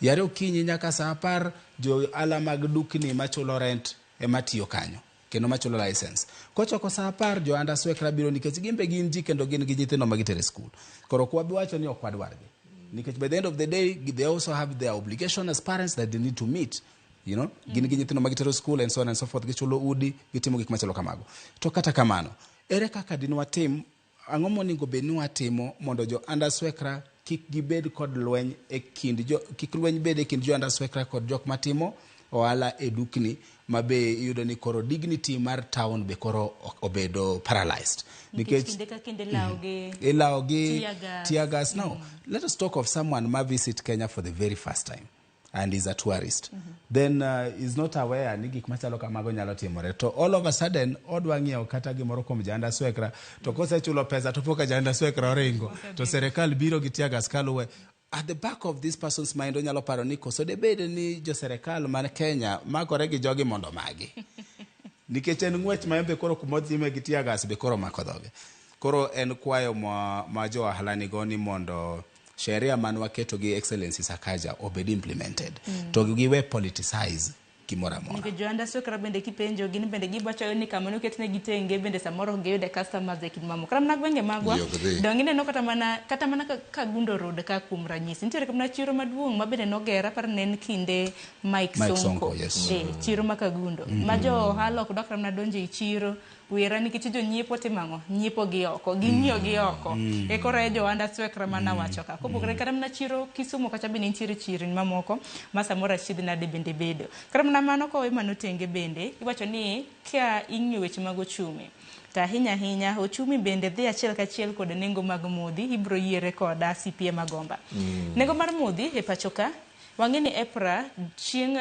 Yare okinyi nyaka sa 10 jo ohala mag dukni machulo rent ema tiyo kanyo kendo machulo license. Kochoko sa 10 jo ohand aswekra biro nikech gin be gin ji kendo gin gi nyithindo ma gitero e skul. Koro ok wabi wacho ni ok wadwargi. Nikech by the end of the day, they also have their obligation as parents that they need to meet. Gin gi nyithindo ma gitero school and so on and so forth, gichulo udi, gitimo gik machalo kamago. To kata kamano, ere kaka din watim, ang'o monego bed ni watimo mondo jo Andaswekra kik gibed kod lweny e kind jo, kik lweny bed e kind jo Andaswekra kod jok matimo ohala e dukni ma be iyudo ni koro dignity mar town be koro obedo paralyzed. Nikech kinde ka kinde lawo gi ilawo gi tear gas. Tear gas. Now, let us talk of someone ma visit Kenya for the very first time and is a tourist. Then is not aware ni gik machalo kamago nyalo timore. To all of a sudden, odwa ng'iewo kata gimoro kuom janda swekra, to kosechulo pesa to poka janda swekra oringo. To serikal biro gi tear gas kaluwe. At the back of this person's mind, onyalo paro ni koso debed ni jo serikal mar Kenya makore gi jogi mondo magi. Nikech en ng'wech ma embe koro kumodhime gi tear gas be koro mako dhoge. Koro en kwayo ma jo ohala nigo ni mondo sheria man waketo gi Excellency Sakaja obed implemented. To giwe politicize gimoro amora. Nikech jo Andaswekra bende kipenjo gin bende giwacho ni kama noketnegi tenge bende samoro ok giyude customers e kind mamoko. Kata mana gwenge magwa Ji ok dhi. dong ineno kata mana Kangundo Road ka kuom ranyisi nitiere kata mana chiro maduong' ma bende noger aparo ne en kinde Mike Mike Sonko. Sonko, yes. Eh, chiro ma Kangundo. Ma jo ohala ok dwa kata mana donjo e chiro wera nikech jonyiepo timo ang'o nyiepo gi oko ging'iyo gi oko e koro e jo Andaswekra mana wacho ka kopogore kata mana chiro Kisumu kacha bende nitiere chirni mamoko ma samoro achiedh nade bende bedo kata mana mano kowe mano tenge bende iwacho ni ka ing'iyo weche mag ochumi to ahinya ahinya ochumi bende dhi achiel kachiel kod nengo mag modhi ibiro yiere koda CPA Magomba. Nengo mar modhi e pacho ka wang'e ni EPRA chieng'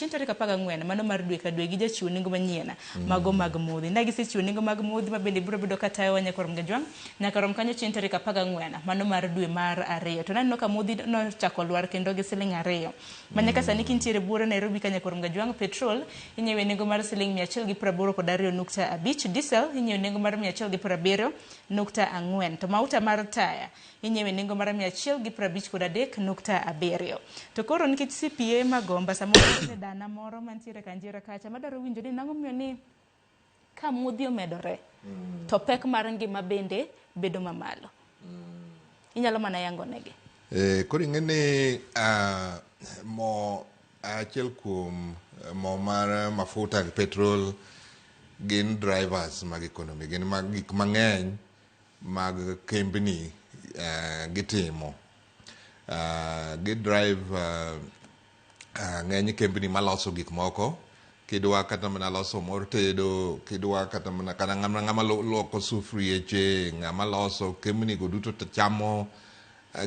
tarik 14 mano mar dwe ka dwe gijachiwo nengo manyien mago mag modhi. Ne gisechiwo nengo mag modhi ma bende biro bedo katayowa nyaka rom gajwang' nyaka rom kanyo chieng' tarik 14 mano mar dwe mar ariyo. To naneno ka modhi nochako lwar kendo gi siling 2. Ma nyaka sani kintiere buore Nairobi ka nyaka rom gajwang' petrol inyiewe nengo mar siling 182.5, diesel inyiewe nengo mar 177.4, to mauta mar taya inyiewe nengo mar 153.7. To koro nikech CPA Magomba samoro nitie dana moro mantiere Kanjira kacha madwaro winjo ni nang'o miyo ni ka modhi omedore to pek mar ngima bende bedo mamalo. Inyalo mana yango negi. Koro ing'e ni mo achiel kuom mo mar mafuta gi petrol gin drivers mag economy, gin mag gik mang'eny mag kembni gitimo. Gi drive ng'eny kembni maloso gik moko kidwa kata mana loso mor tedo kidwa kata mana kata ng'ama luoko sufrieche ng'ama loso kembni go duto to chamo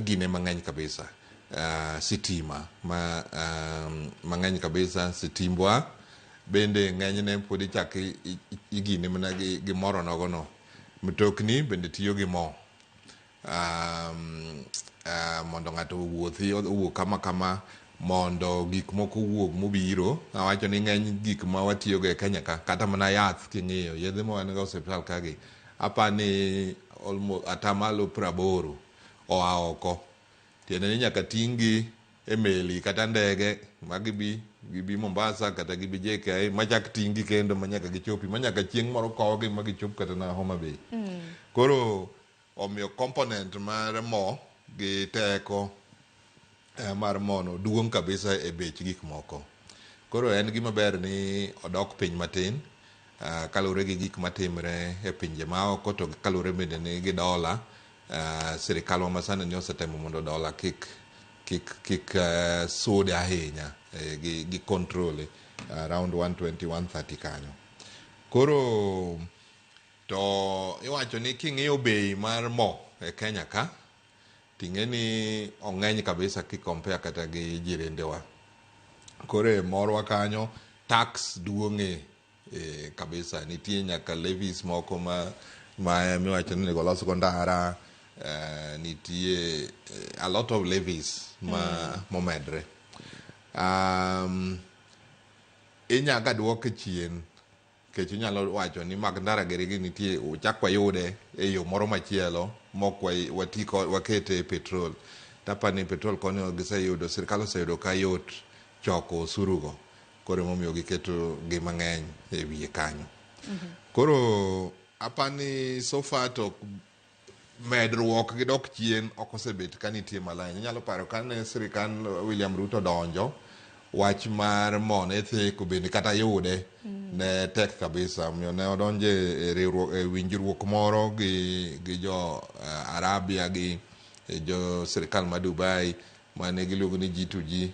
gine mang'eny kabisa sitima ma mang'eny kabisa sitimbwa bende ng'enyne pod ichak igine mana gi moro nogono mtokni bende tiyo gi mo mondo ng'ato owuothi owuok kama kama mondo gik moko owuog mobiro awacho ni ng'eny gik ma watiyogo e Kenya ka kata mana yath king'iyo yedhe ma wan go e osiptal kagi apani almost atamalo 80 oa oko tiende ni nyaka ting' gi e meli kata ndege ma gibi Mombasa kata gibi JKIA machak ting' gi kendo ma nyaka gichopi ma nyaka chieng' moro kowgi ma gichop kata na Homa Bay. Koro omiyo component mar mo gi teko mar mono duong' kabisa e bech gik moko. Koro en gima ber ni odok piny matin kaluwore gi gik matimre e pinje maoko to kaluwore bende ni gi dola sirikal wa masani ni osetemo mondo dola kik sud ahinya gi control around 120 130 kanyo. Koro to iwacho ni king'iyo bei mar mo e Kenya ka ting'e ni ong'eny kabisa ki compare kata gi jirendewa. Koro e morwa kanyo tax duong'e kabisa nitie nyaka levies moko ma miwacho ni onego los go ndara nitie a lot of levies ma momedre. Inyaga duoke chien nikech inyalo wacho ni mag ndara giri gi nitie chak wayude e yo moro machielo mok wati wakete e petrol. Tapani petrol konyo giseyudo sirikal oseyudo ka yot choko osuru go koro emomiyo giketo gi mang'eny e wiye kanyo. Koro apani so far to Medruok gi dok chien ok osebet ka nitie malany. Inyalo paro kane sirikal William Ruto donjo, wach mar mo ne theko bende kata yude ne tek kabisa. Omiyo ne odonjo e riwruok e winjruok moro gi jo Arabia gi jo sirikal ma Dubai mane giluongo ni G2G,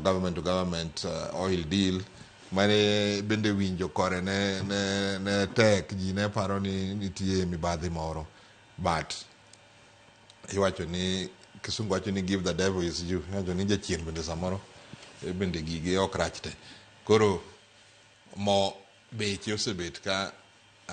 government to government oil deal, mane bende winjo kore ne tek. Ji ne paro ni nitie mibadhi moro, but iwacho ni kisungu wacho ni give the devil his due. Iwacho ni jachien bende samoro bende gige ok rach te. Koro mo beche osebet ka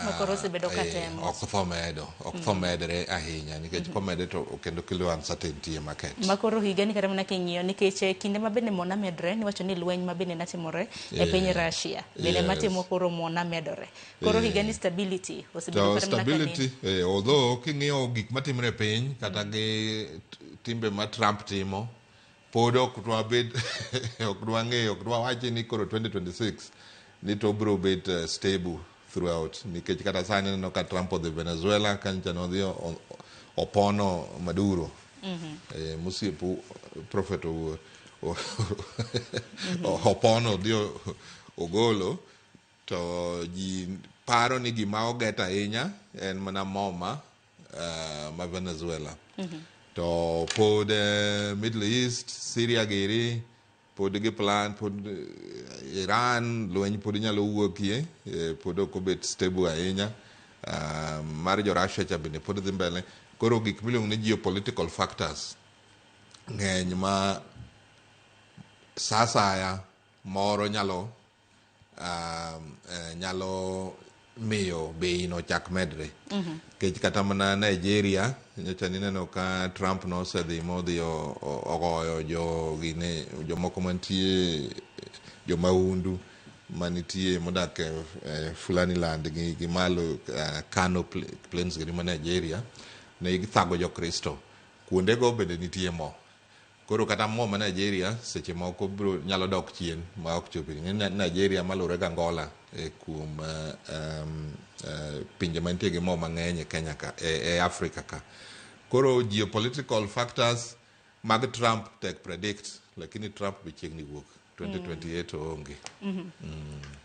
Ma koro osebedo ka temo. Ok tho medo, ok tho medre ahinya nikech komede to kendo kelo uncertainty e market. Ma koro higani kata mana king'iyo nikech kinde ma bende mo namedre niwacho ni lweny ma bende natimore e piny Russia bende matimo koro mo namedore. Koro higani stability osebedo To kata mana ka stability, although king'iyo gik matimre e piny kata gi timbe ma Trump timo, pod ok dwabed, ok dwang'eyo, ok dwawachi ni koro 2026 ni to obiro bet stable throughout, nikech kata sani ineno ka Trump odhi Venezuela kanyo nodhi opono Maduro. Mosiepu Prophet Owuor opono odhi ogolo to ji paro ni gima oget ahinya en mana moma ma Venezuela. To pod Middle East, Syria giri pod gi plan, pod Iran lweny pod nyalo wuokie, pod ok obet stable ahinya. Mar jo Russia cha bende pod dhi mbele. Koro gik miluongo ni geopolitical factors ng'eny ma sa asaya moro nyalo miyo bei no chak medre. Nikech kata mana Nigeria nyocha nineno ka Trump nosedhi modhi ogoyo jo gine jomoko mantie, jomahundu manitie modak e Fulani land gi malo Kano Plains gini ma Nigeria ne githago jokristo. Kuondego bende nitie mo. Koro kata mo ma Nigeria seche moko biro nyalo dok chien ma ok chopi. Nigeria malure gi Angola kuom pinje mantie gi mo mang'eny e Kenya ka, e Africa ka. Koro geopolitical factors mag Trump tek predict, lakini Trump be chiegni wuok 2028 oonge.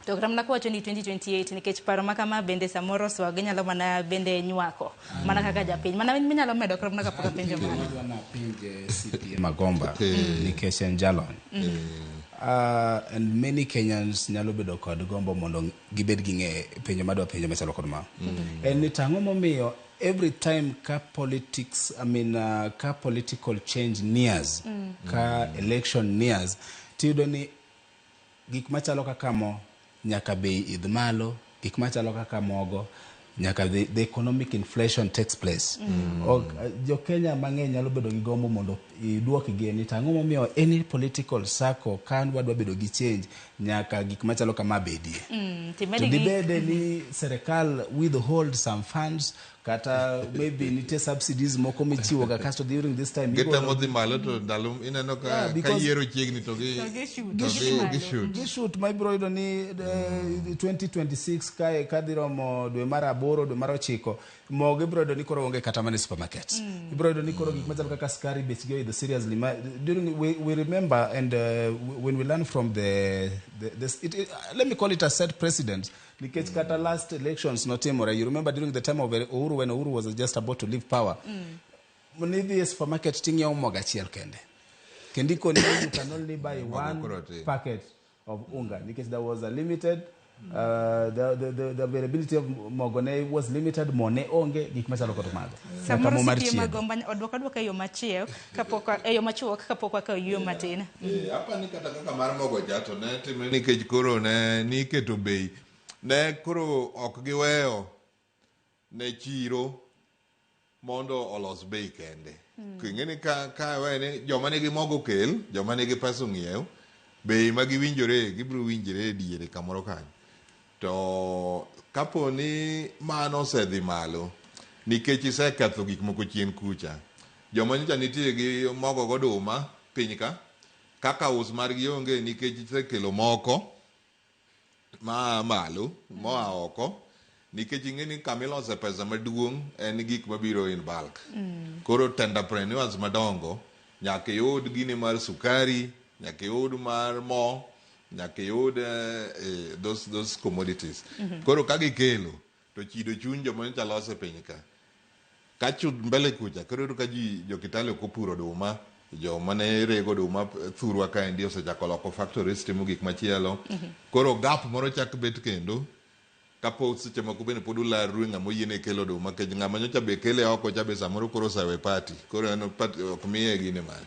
To kata mana kowacho ni 2028, nikech paro ma kama bende samoro swag nyalo mana bende nywako mana kaka japiny mana minyalo medo kata mana kapok apenjo mano. Adwa napenje CPA Magomba nikech en jalony. And many Kenyans nyalo bedo kod gombo mondo gibed gi ng'e penjo madwa penjo machalo kod ma. En ni tang'o momiyo every time ka politics, I mean, ka political change nears, ka election nears, tiyudo ni gik machalo kaka mo nyaka bei idh malo, gik machalo kaka mogo nyaka the economic inflation takes place. Ok, jo Kenya mang'eny nyalo bedo gi gombo mondo iduokgi ni tang'o momiyo any political circle ka wadwa bedo gi change nyaka gik machalo kama bedie. Timedi To dibede ni serikal withhold some funds kata maybe nitie subsidies moko michiwo ga kasto during this time Gitemo dhi malo to ndalo ineno ka Yeah, ka yiero chiegni to gi To gishoot. to Gidhi malo. gishoot. Gishoot ma ibiro yudo ni 2026 kae kadhi romo dwe mar 8, dwe mar 9, mogo ibiro yudo ni koro onge kata mana e supermarket. Ibiro yudo ni koro gik machalo kaka sukari bechgi oidho seriously. Ma, during we remember and when we learn from the this, let me call it a set precedent, nikech kata last elections notimore. You remember during the time of Uhuru, when Uhuru was just about to leave power, nidhi e supermarket ting'iewo mogo achiel kende kendo ikoni you can only buy Mogo one koro tin. packet of unga nikech there was a limited the availability of mogo ne was limited, mo ne onge, gik machalo kod mago. Nyaka Samoro mo mar CPA chiedo. Magomba odwoko adwoka e yo machiek kapok e yo machuok kapok wakawo yueyo matin. Apa ni kata kaka mar mogo cha to ne timre nikech koro ne niketo bei ne koro ok giweyo ne chiro mondo olos bei kende. Ing'e ni ka wene joma nigi mogo kel, joma nigi pesa ong'iew, bei ma giwinjore gibiro winjore e diere kamoro kanyo. To kapo ni mano osedhi malo nikech iseketho gik moko chien kucha, joma nyocha nitie gi mogo goduma piny ka, kaka us margi onge nikech isekelo moko maa malo moa oko. Nikech ing'e ni kama ilose pesa maduong' en gik mabiro in bulk. Koro tenderpreneurs madongo nyaka iyud gini mar sukari, nyaka iyud mar mo, nyaka iyud those commodities. Koro ka gikelo to chido chuny joma nyocha lose piny ka. Ka chud mbele kucha koro iyudo ka ji jo Kitale ok opuro oduma, joma ne rego oduma thurwa kaendi osechako loko factories timo gik machielo. Koro gap moro chak bet kendo kapo seche moko bende pod ularru e ng'ama oyiene kelo oduma nikech ng'ama nyocha be kele oko cha be samoro koro osewe party koro en party ok miye gine mare.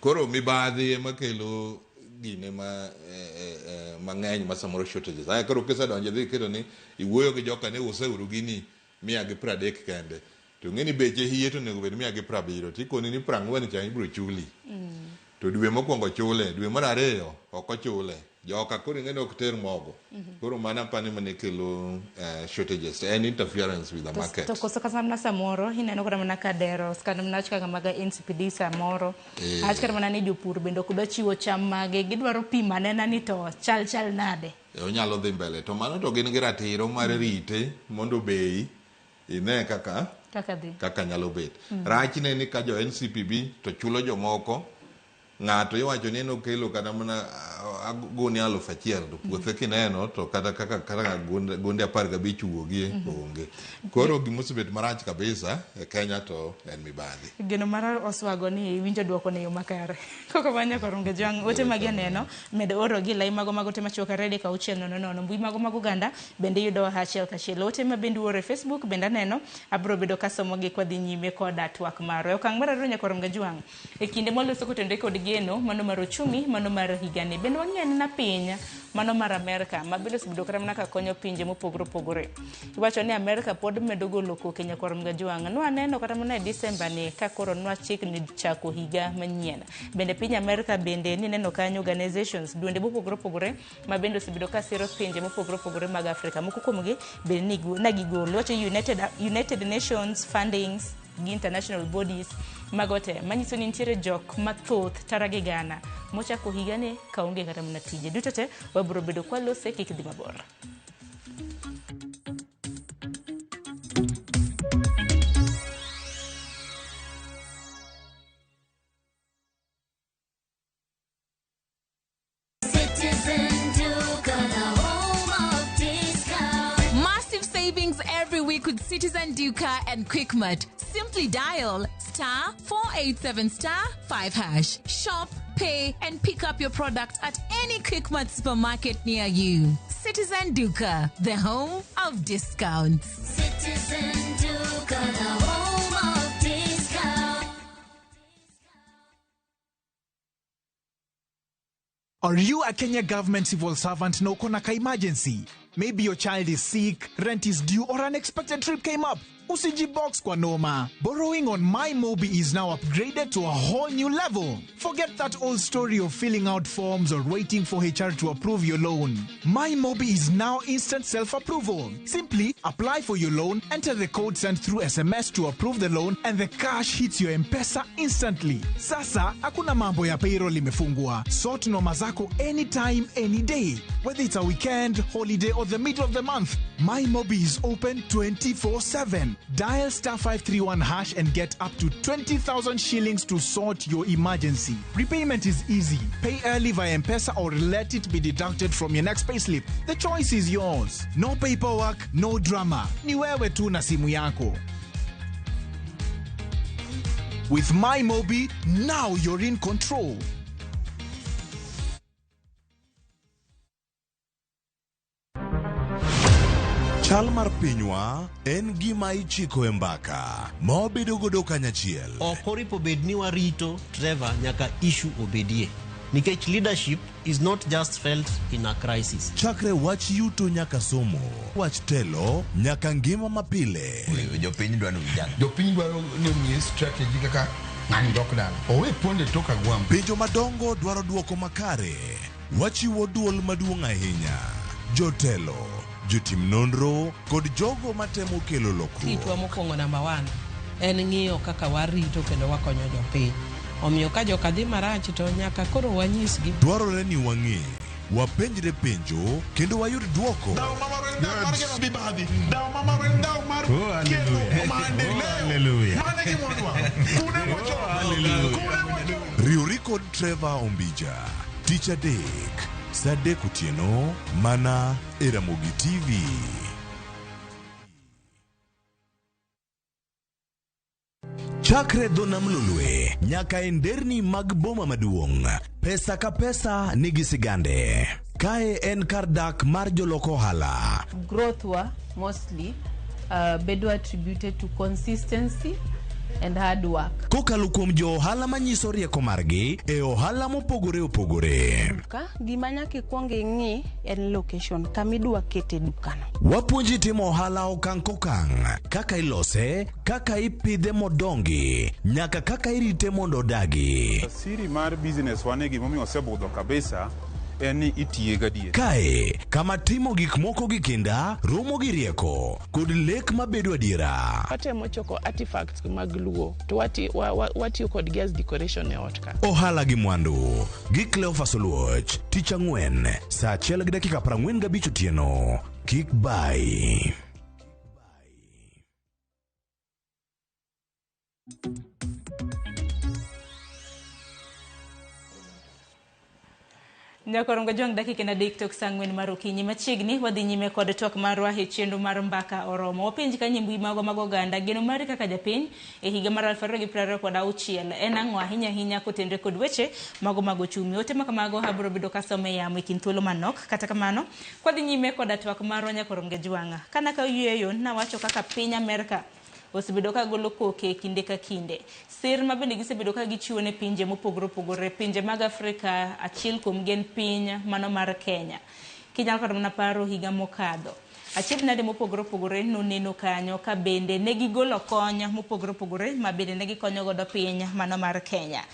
Koro mibadhi ema kelo gine ma mang'eny ma samoro shortages. Aya koro kisedonjo idhi iketo ni iwuoyo gi joka ni useuru gini 130 kende. To ing'e ni beche hie to onego bed 170 tikoni ni 40 cha ibiro chuli. To dwe mokwongo chule, dwe mar ariyo ok ochule. Joka koro ing'e ni ok ter mogo. Koro mano apani mane kelo shortages. En interference with the market. To koso kata mana samoro ineno kata mana ka dero kata mana wach kaka mag NCPD samoro. Awach kata mana ni jopur bende ok dwa chiwo cham mage gidwaro pimo anena ni to chal chal nade. Onyalo dhi mbele to mano to gin gi ratiro mar rite mondo bei ine kaka dhi. Kaka nyalo bet. Rachne ni ka jo NCPB to chulo jomoko ng'ato iwacho ni en okelo kata mana gunia 1000 to puothe kineno to kata kaka gunde 15 wuogie onge. Koro gimosebet marach kabisa e Kenya to en mibadhi. Geno mar Oswago ni iwinjo duoko ne yo makare. Koko manya korunge jwang' ote magi aneno med oro gi lai mago mag ote machuok 2 3 6 0 0 mbui mago mag oganda bende iyudo achiel kachiel. Ote ma bende uoro e Facebook bende aneno abro bedo kasomo gi kwadhi nyime koda twak marwa. E okang' mar ariyo nyakorunge jwang' e kinde mwaloso kotenore kod geno mano mar ochumi mano mar higani bende wang'i anena piny mano mar Amerka ma bende osebedo kata mana ka konyo pinje mopogore opogore. Iwacho ni Amerka pod medo golo koke nyakwar Mgajwang'. Nwaneno kata mana e Disemba ni ka koro nwachikni chako higa manyien. Bende piny Amerka bende nineno kanyo organizations duonde mopogore opogore ma bende osebedo ka siro pinje mopogore opogore mag Afrika. Moko kuomgi bende ne gigolo. Iwacho United Nations fundings gi international bodies mago te manyiso ni nitiere jok mathoth tara gi gana mochako higani kaonge kata mana tije. Duto te wabiro bedo kwalose kik dhi mabor. Massive savings every week with Citizen Duka and Quickmart. Simply dial *487*5#. Shop, pay, and pick up your product at any Quickmart supermarket near you. Citizen Duka, the home of discounts. Citizen Duka, the home of discounts. Are you a Kenya government civil servant na uko na ka emergency? Maybe your child is sick, rent is due, or unexpected trip came up. Usijibox kwa noma. Borrowing on MyMobi is now upgraded to a whole new level. Forget that old story of filling out forms or waiting for HR to approve your loan. MyMobi is now instant self-approval. Simply apply for your loan, enter the code sent through SMS to approve the loan, and the cash hits your M-Pesa instantly. Sasa, hakuna mambo ya payroll imefungwa. Sort noma zako anytime, any day. Whether it's a weekend, holiday, or the middle of the month, MyMobi is open 24/7. Dial *531# and get up to 20,000 shillings to sort your emergency. Repayment is easy. Pay early via M-Pesa or let it be deducted from your next payslip. The choice is yours. No paperwork, no drama. Ni wewe tu na simu yako. With MyMobi, now you're in control. Chal mar pinywa en gima ichiko e mbaka ma wabedo godo kanyachiel. Ok oripo bed ni warito Trevor nyaka issue obedie. Nikech leadership is not just felt in a crisis. Chakre wach yuto nyaka somo, wach telo nyaka ngima mapile. Jopiny dwaro vijana. Jopiny dwaro ni omiye strategy kaka ng'ani dok dala. Owe ponde tok agwambo. Penjo madongo dwaro duoko makare. Wachiwo duol maduong' ahinya. Jotelo, jotim nonro kod jogo matemo kelo lokruok. Tijwa mokwongo namba 1 en ng'iyo kaka warito kendo wakonyo jopiny. Omiyo ka joka dhi marach to nyaka koro wanyisgi. Dwarore ni wang'e Wapenjre penjo kendo wayud dwoko. Riwri kod Trevor Ombija tich adek saa 3 otieno mana e Ramogi TV. Chakre dho nam Lolwe nyaka e nderni mag boma maduong', pesa ka pesa nigi sigande. Kae en kar dak mar jolok ohala. Growth wa mostly bedo attributed to consistency and hard work. Kokalo kuom jo ohala manyiso rieko margi e ohala mopogore opogore. Duka, gima nyaka ikwong ing'i en location kama idwa kete dukano. Wapuonji timo ohala okang' kokang', kaka ilose, kaka ipidhe modongi, nyaka kaka irite mondo odagi. Siri mar business wane gimomiyo osebudho kabisa en ni itiye gadier. Kae, kama timo gik moko gi kinda, romo gi rieko, kod lek mabedo adiera. Watemo choko artifacts mag Luo to watiyo kodgi as decoration e ot ka. Ohala gi mwandu gi Cleophas Oluoch, tich ang'wen, saa 1:45 otieno. Kik bai. Nyakorongo jong dakika en 3 tok saa 4 mar okinyi machiegni wadhi nyime kod twak marwa e chenro mar Mbaka Oromo. Wapenj ka nyimbi mago mag oganda geno mari kaka japiny e higa mar 2026 en ang'o ahinya ahinya kotenre kod weche mago mag ochumi. Ote makamago abiro bedo kasome yamo e kind thuolo manok. Kata kamano kwadhi nyime koda twak marwa Nyakorongo Jwang'a. Kana ka oyieyo nawacho kaka piny Amerka osebedo ka golo koke kinde ka kinde. Sir ma bende gisebedo ka gichiwo ne pinje mopogore opogore, pinje mag Afrika achiel kuom gi en piny mano mar Kenya. Kinyalo kata mana paro higa mokadho. Achiedh nade mopogore opogore noneno kanyo ka bende ne gigolo kony mopogore opogore ma bende ne gikonyo godo piny mano mar Kenya.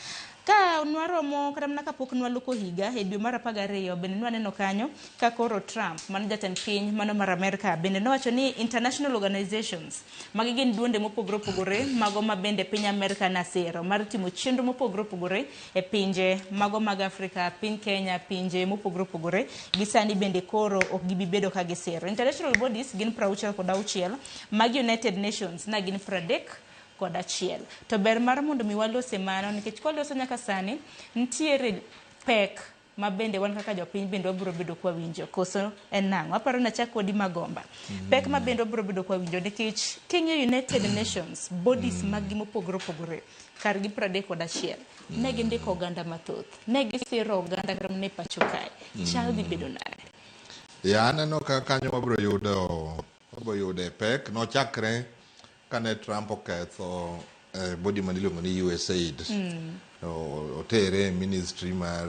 Ka nwaromo kata mana kapok nwaloko higa e dwe mar 12 bende nwaneno kanyo ka koro Trump mano jatend piny mano mar Amerka bende nowacho ni international organizations magi gin duonde mopogore opogore mago ma bende piny Amerka nasero mar timo chenro mopogore opogore e pinje mago mag Afrika, piny Kenya, pinje mopogore opogore gi sani bende koro ok gibi bedo ka gisero. International bodies gin 66 mag United Nations na gin 31. To ber mar mondo mi walose mano nikech kwaloso nyaka sani nitiere pek ma bende wan kaka jopiny bende wabiro bedo kwa winjo koso en nang'o. Aparo ni achak kodi Magomba. Pek ma bende wabiro bedo kwa winjo nikech king'iyo United Nations bodies mag gi mopogore opogore kargi 31 ne gindiko oganda mathoth, ne gisiro oganda kata mana e pacho kae. Chal dhi bedo nade? Ya aneno ka kanyo wabiro yudo pek nochakre kane Trump oketho body maniluongo ni USAID. Otere ministry mar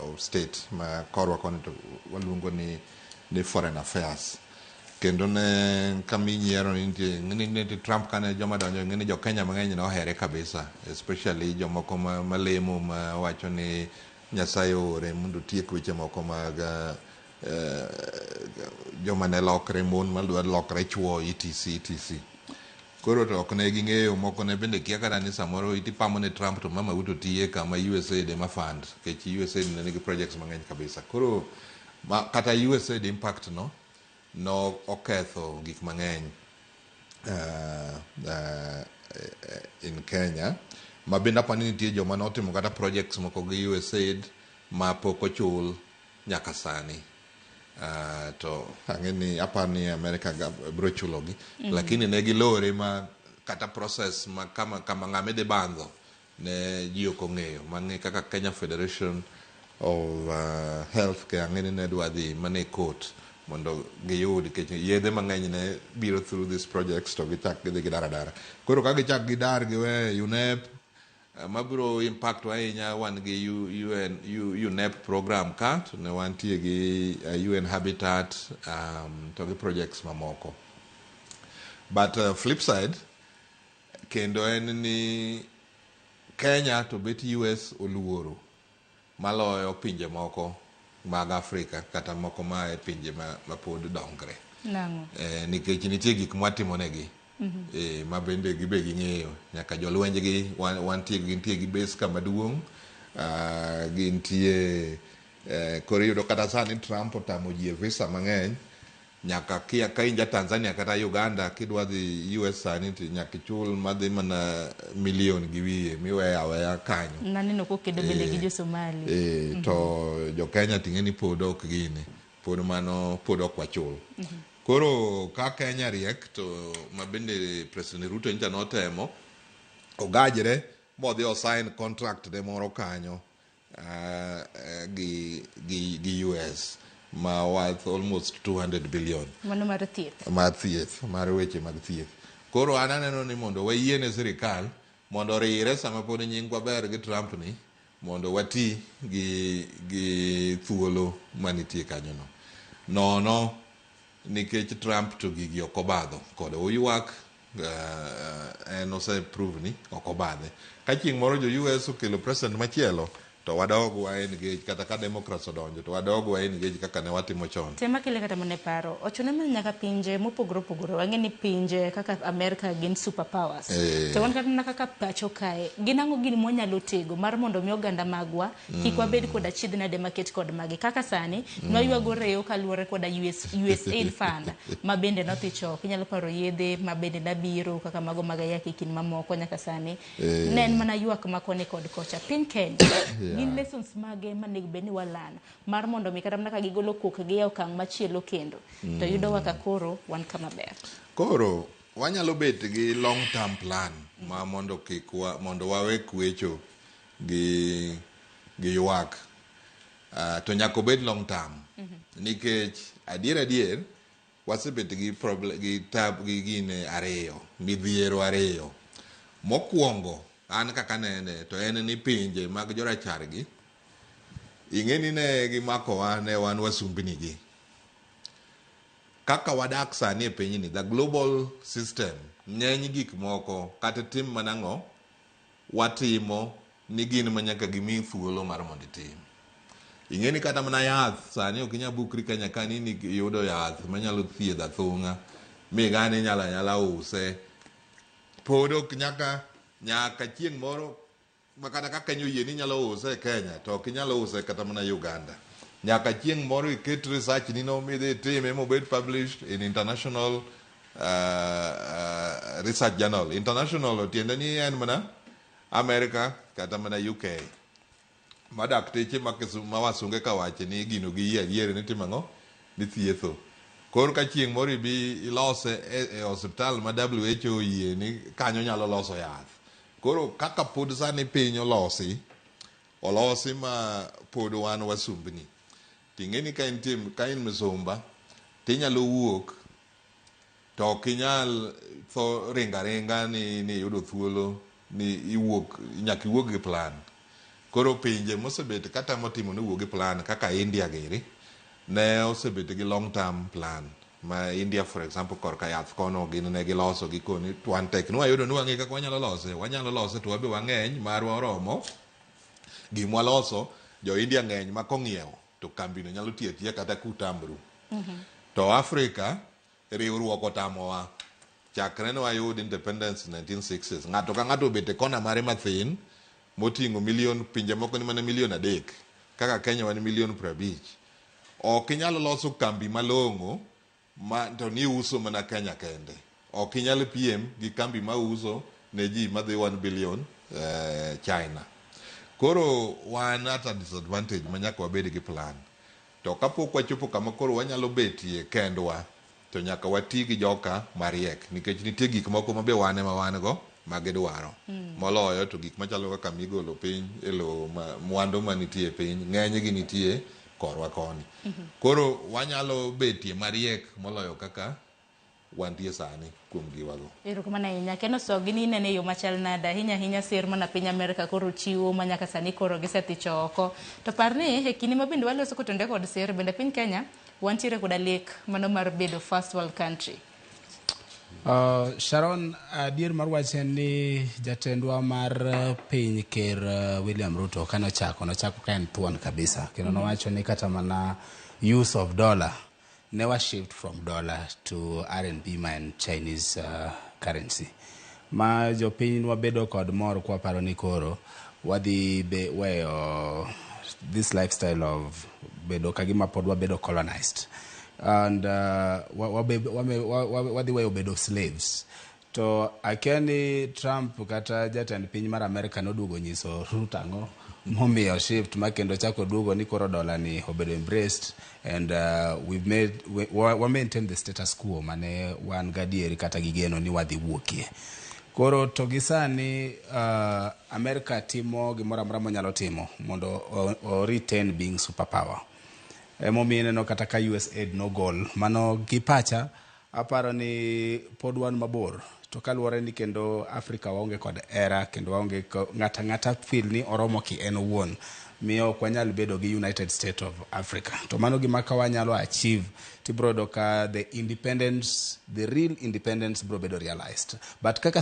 of state ma korwa koni to waluongo ni foreign affairs. Kendo ne kaminyiero ni nitie Trump kane joma donjo ng'eni jo Kenya mang'eny nohere kabisa, especially jomoko malemo ma wacho ni Nyasaye oore mondo otiek weche moko mag joma ne lokre mon madwa lokre chuo etc etc. Koro to ok ne ging'eyo moko ne bende kia kata ni samoro itipamo ne Trump to mama uto tiye kama USAID ema fund nikech USAID ne nigi projects mang'eny kabisa. Koro kata USAID impact no no oketho gik mang'eny in Kenya ma bende apani nitie joma notimo kata projects moko gi USAID ma pok ochul nyaka sani. To ang'e ni apani America biro chulogi. Lakini ne gilore ma kata process ma kama ng'ama idhi bandho ne ji ok ong'eyo. Mang'e kaka Kenya Federation of Healthcare ang'e ni ne dwa dhi mana e court mondo giyud nikech yedhe mang'eny ne biro through these projects to gichak gidhi gidar adara. Koro ka gichak gidar giwe UNEP mabiro impact ahinya wan gi UNEP program ka to ne wantie gi UN Habitat to gi projects mamoko. But flip side kendo en ni Kenya to bet US oluoro maloyo pinje moko mag Afrika kata moko ma e pinje ma pod dongre. Nang'o? Nikech nitie gik mwatimonegi. Ma bende gibe ging'eyo nyaka jolwenj gi wantie gintie gi base kama duong', gintie Koro iyudo kata sani Trump otamo ji e visa mang'eny nyaka kia ka in ja Tanzania kata Uganda kidwa dhi US sani to nyaka ichul madhi mana milion gi wiye miweyo aweya kanyo. Naneno kokedo bende gi jo Somali. To jo Kenya ting'e ni pod ok gini, pod mano pod ok wachul. Koro ka Kenya riek to ma bende President Ruto nyocha notemo ogajre modhi o sign contract ne moro kanyo gi US ma worth almost 200 billion. Mano mar thieth. Mar thieth, mar weche mag thieth. Koro an aneno ni mondo wayiene sirikal mondo orire sama pod nyingwa ber gi Trump ni mondo wati gi thuolo manitie kanyono. Nono nikech Trump to gigi ok obadho kode oywak en ose prove ni ok obadhe. Ka chieng' moro jo US okelo president machielo to wadog wa engage, kata ka Democrats odonjo to wadog wa engage kaka ne watimo chon. Tema kele kata mana e paro, ochuno ni nyaka pinje mopogore opogore, wang'e ni pinje kaka Amerika gin superpowers. To wan kata mana kaka pacho kae, gin ang'o gini mwanyalo tego mar mondo mi oganda magwa kik wabed kod achiedh nade maket kod magi. Kaka sani, nwaywago reyo kaluwore koda USAID fund ma bende nodhi chok. Inyalo paro yedhe ma bende nabiro kaka mago mag ayaki kind mamoko nyaka sani. Ne en mana ywak ma koni kod kocha. Piny Kenya, gin lessons mage manego bed ni walan mar mondo mi kata mana ka gigolo kokgi e okang' machielo kendo to yudowa ka koro wan kama ber. Koro wanyalo bet gi long term plan ma mondo kik wa, mondo wawe kwecho gi ywak. To nyaka obed long term. Nikech adier wasebet gi problem gi tab gi gine ariyo, midhiero ariyo. Mokwongo an kaka nene to en ni pinje mag jorachar gi ing'e ni ne gimakowa ne wan wasumbni gi. Kaka wadak sani e pinyni, the global system, ng'eny gik moko kata tim mana ang'o watimo ni gin ma nyaka gimi thuolo mar mondo itim. Ing'e ni kata mana yath sani ok inyal bukri Kenya ka ni iyudo yath manyalo thiedho athung'a migane inyalo anyala use. Pod ok nyaka chieng' moro ma kata ka Kenya oyie ni inyalo use e Kenya to ok inyal use kata mana Uganda. Nyaka chieng' moro iket research ni no midhi itime mobed published in international research journal. International tiende ni en mana America kata mana UK. Ma dakteche ma wasunge ka wache ni gino giyie adier ni timo ang'o? Ni thietho. Koro ka chieng' moro ibi ilose e osiptal ma WHO oyie ni kanyo nyalo loso yath. Koro kaka pod sani piny olosi ma pod wan wasumbni. Ting'e ni ka in misumba tinyalo wuok to ok inyal tho ringa ringa ni iyudo thuolo ni iwuok, nyaka iwuog gi plan. Koro pinje mosebet katemo timo ni wuog gi plan kaka India giri ne osebet gi long term plan. Ma India for example korka yath kono gin ne giloso gikoni to wan tek nwayudo ni wang'e kaka wanyalo lose, wanyalo lose to wabe wang'eny marwa oromo. Gimwa loso jo India ng'eny ma kong'iewo to kambino nyalo tiyo atiya kata kutamru. To Africa riwruok otamowa. Chakre ne wayud independence 1960s, ng'ato ka ng'ato obet e kona mare mathin moting'o milion, pinje moko ni mana milion 3, kaka Kenya wan milion 50. Ok inyal loso kambi malong'o ma to ni uso mana Kenya kende. Ok inyal piem gi kambi ma uso ne ji madhi 1 billion China. Koro wan at a disadvantage ma nyaka wabed gi plan. To kapok wachopo kama koro wanyalo betie kendwa, to nyaka wati gi joka mariek nikech nitie gik moko ma be wan ema wan go ma gidwaro. Moloyo to gik machalo kaka migolo piny e lowo ma mwandu manitie e piny ng'enygi nitie korwa koni. Koro wanyalo betie mariek moloyo kaka wantie sani kuom giwago. Erokamano ahinya. Kendo so gini inene e yo machal nade? Ahinya ahinya sir mana piny Amerika koro chiwo ma nyaka sani koro gisethicho oko. To par ni e kinde ma bende waloso kotenore kod sir bende piny Kenya wantiere koda lek mano mar bedo first world country. Sharon, adier mar wach en ni jatendwa mar piny Ker William Ruto kane ochako, nochako ka en thuon kabisa. Kendo nowacho ni kata mana use of dollar never shift from dollar to RMB ma en Chinese currency. Ma jopiny wabedo kod mor kwaparo ni koro wadhi weyo this lifestyle of bedo kagima pod wabedo colonized and wadhi weyo bedo slaves. To akia ni Trump kata jatend piny mar Amerika noduogo nyiso Ruto ang'o momiyo shift ma kendo chako duogo ni koro dola ni obedo embraced and we've made we maintain the status quo mane wan gadieri kata gi geno ni wadhi wuokie. Koro to gi sani America timo gimoro amora monyalo timo mondo o retain being superpower. Emomiyo ineno kata ka USAID nogol mano gi pacha aparo ni pod wan mabor to kaluwore ni kendo Africa waonge kod era kendo waonge ng'ata ng'ata feel ni oromo ki en owuon miyo ok wanyal bedo gi United States of Africa. To mano gima ka wanyalo achieve tibro yudo ka the independence, the real independence bro bedo realized. But kaka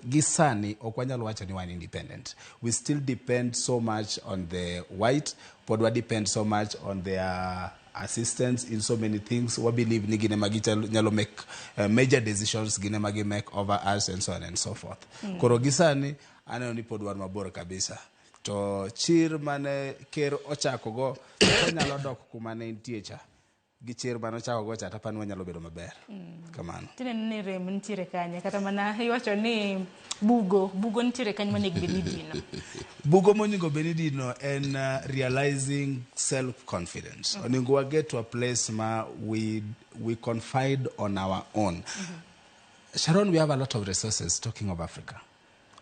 gi sani ok wanyal wacho ni wan independent. We still depend so much on the white, pod wa depend so much on their assistance in so many things. We believe ni gin ema ginyalo make major decisions, gin ema gi make over us and so on and so forth. Koro gi sani aneno ni pod wan mabor kabisa. To chir mane ker ochako go onyalo dok kuma ne nitie cha. Gi chir mane ochako go cha tapani wanyalo bedo maber. Kamano. Tineno ni rem nitiere kanye kata mana iwacho ni bugo nitiere kanye monego bed ni dino. Bugo monego bed ni dino en realizing self confidence. Onego wa get to a place ma we confide on our own. Sharon, we have a lot of resources talking of Africa.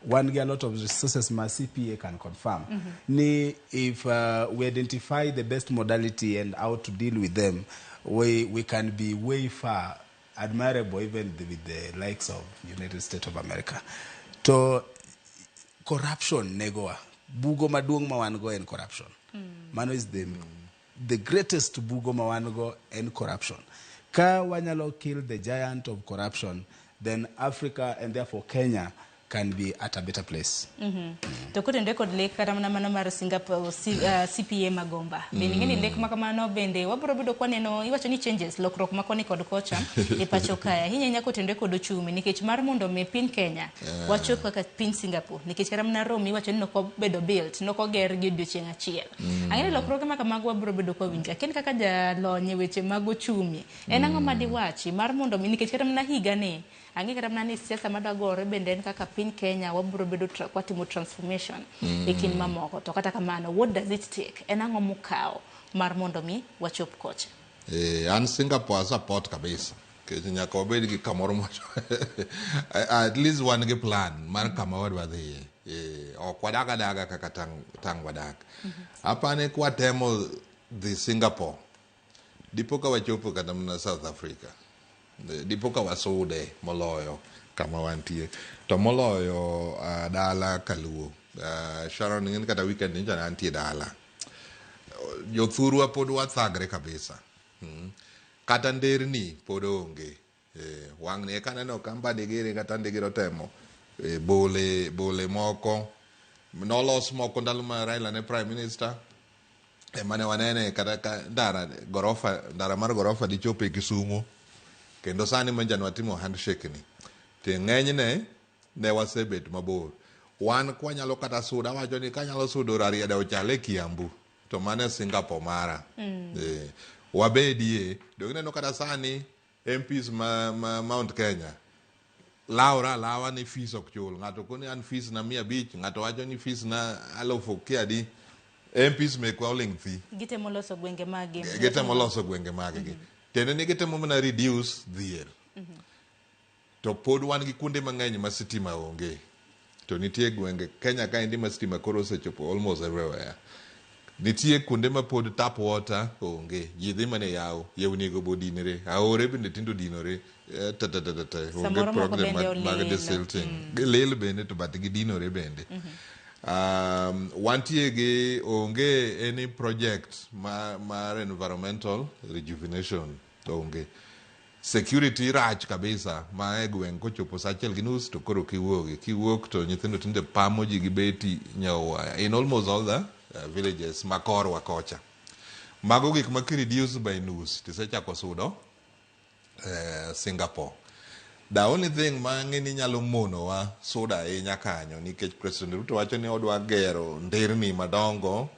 One get a lot of resources ma CPA can confirm. Ni if we identify the best modality and how to deal with them, we can be way far admirable even with the likes of United States of America. To corruption negoa. Bugo maduong' ma wan go en corruption. Mano is the greatest bugo ma wan go en corruption. Ka wanyalo kill the giant of corruption, then Africa and therefore Kenya can be at a better place. To kotenore kod lek kata mana mano mar Singapore CPA Magomba. Bende ing'e ni lek ma kamano bende wabiro bedo kwaneno iwacho ni changes lokruok ma koni kod kocha e pacho kae. Ahinya ahinya kotenore kod ochumi nikech mar mondo mi piny Kenya wachop kaka piny Singapore nikech kata mana Rome iwacho ni nokobedo built nokoger gi odiochieng' achiel. Ang'e ni lokruoge ma kamago wabiro bedo kwawinjo. Akia ni kaka jalony e weche mag ochumi en ang'o ma diwachi mar mondo mi nikech kata mana higa ni ang'e kata mana ni siasa madwa gore bende en kaka piny Kenya wabiro bedo kwatimo transformation e kind mamoko. To kata kamano, what does it take? En ang'o mokawo mar mondo mi wachop kocha? An Singapore support kabisa. Nikech nyaka wabed gi kamoro at least wan gi plan mar kama wadwa dhiye. Ok wadag adaga kaka tang' wadak. Apani kwatemo dhi Singapore, dipo ka wachopo kata mana South Africa. Dipo ka wasude moloyo kama wantie. To moloyo dala kaluo. Sharon ing'e ni kata weekend nyocha ne antie dala. Jothurwa pod wathagre kabisa. Kata nderni pod onge. Wang'ni eka aneno ka Mbadi giri kata Ndigiri otemo bole moko. Nolos moko ndalo ma Raila ne Prime Minister. Emane wanene kata ka ndara mar gorofa dichopo e Kisumu. Kendo sani manjani watimo handshake ni. To ng'enyne ne wasebet mabor. Wan kwanyalo kata sudo, awacho ni kanyalo sudo Rarieda ochale Kiambu. To mano e Singapore mara. Wabedie. Dong ineno kata sani MPs ma Mount Kenya lawre alawa ni fees ok chul. Ng'ato koni an fees na 500, ng'ato wacho ni fees na 1000 kia adi. MPs mekwa oling' thi. Gitemo loso gwenge maggi. Gitemo loso gwenge maggi. Tiende ni gitemo mana reduce dhier. To pod wan gi kuonde mang'eny ma sitima onge. To nitie gwenge Kenya kaendi ma sitima koro osechopo almost everywhere. Nitie kuonde ma pod tap water onge. Ji dhi mana e yawo, yewni go be odinore. Aore bende tinde odinore. Ta. Onge Samoro moko problem bende mag olil. desilting. Gilil bende to but gidinore bende. Wantie gi onge any project mar environmental rejuvenation onge. Security rach kabisa ma e gweng' kochopo saa 1:30 to koro kiwuogi. Kiwuok to nyithindo tinde pamo ji gi beti nyowaya in almost all the villages ma korwa kocha. Mago gik ma kireduce by nus tisechako sudo Singapore. The only thing ma ang'e ni nyalo monowa sudo ahinya kanyo nikech President Ruto wacho ni odwa gero nderni madongo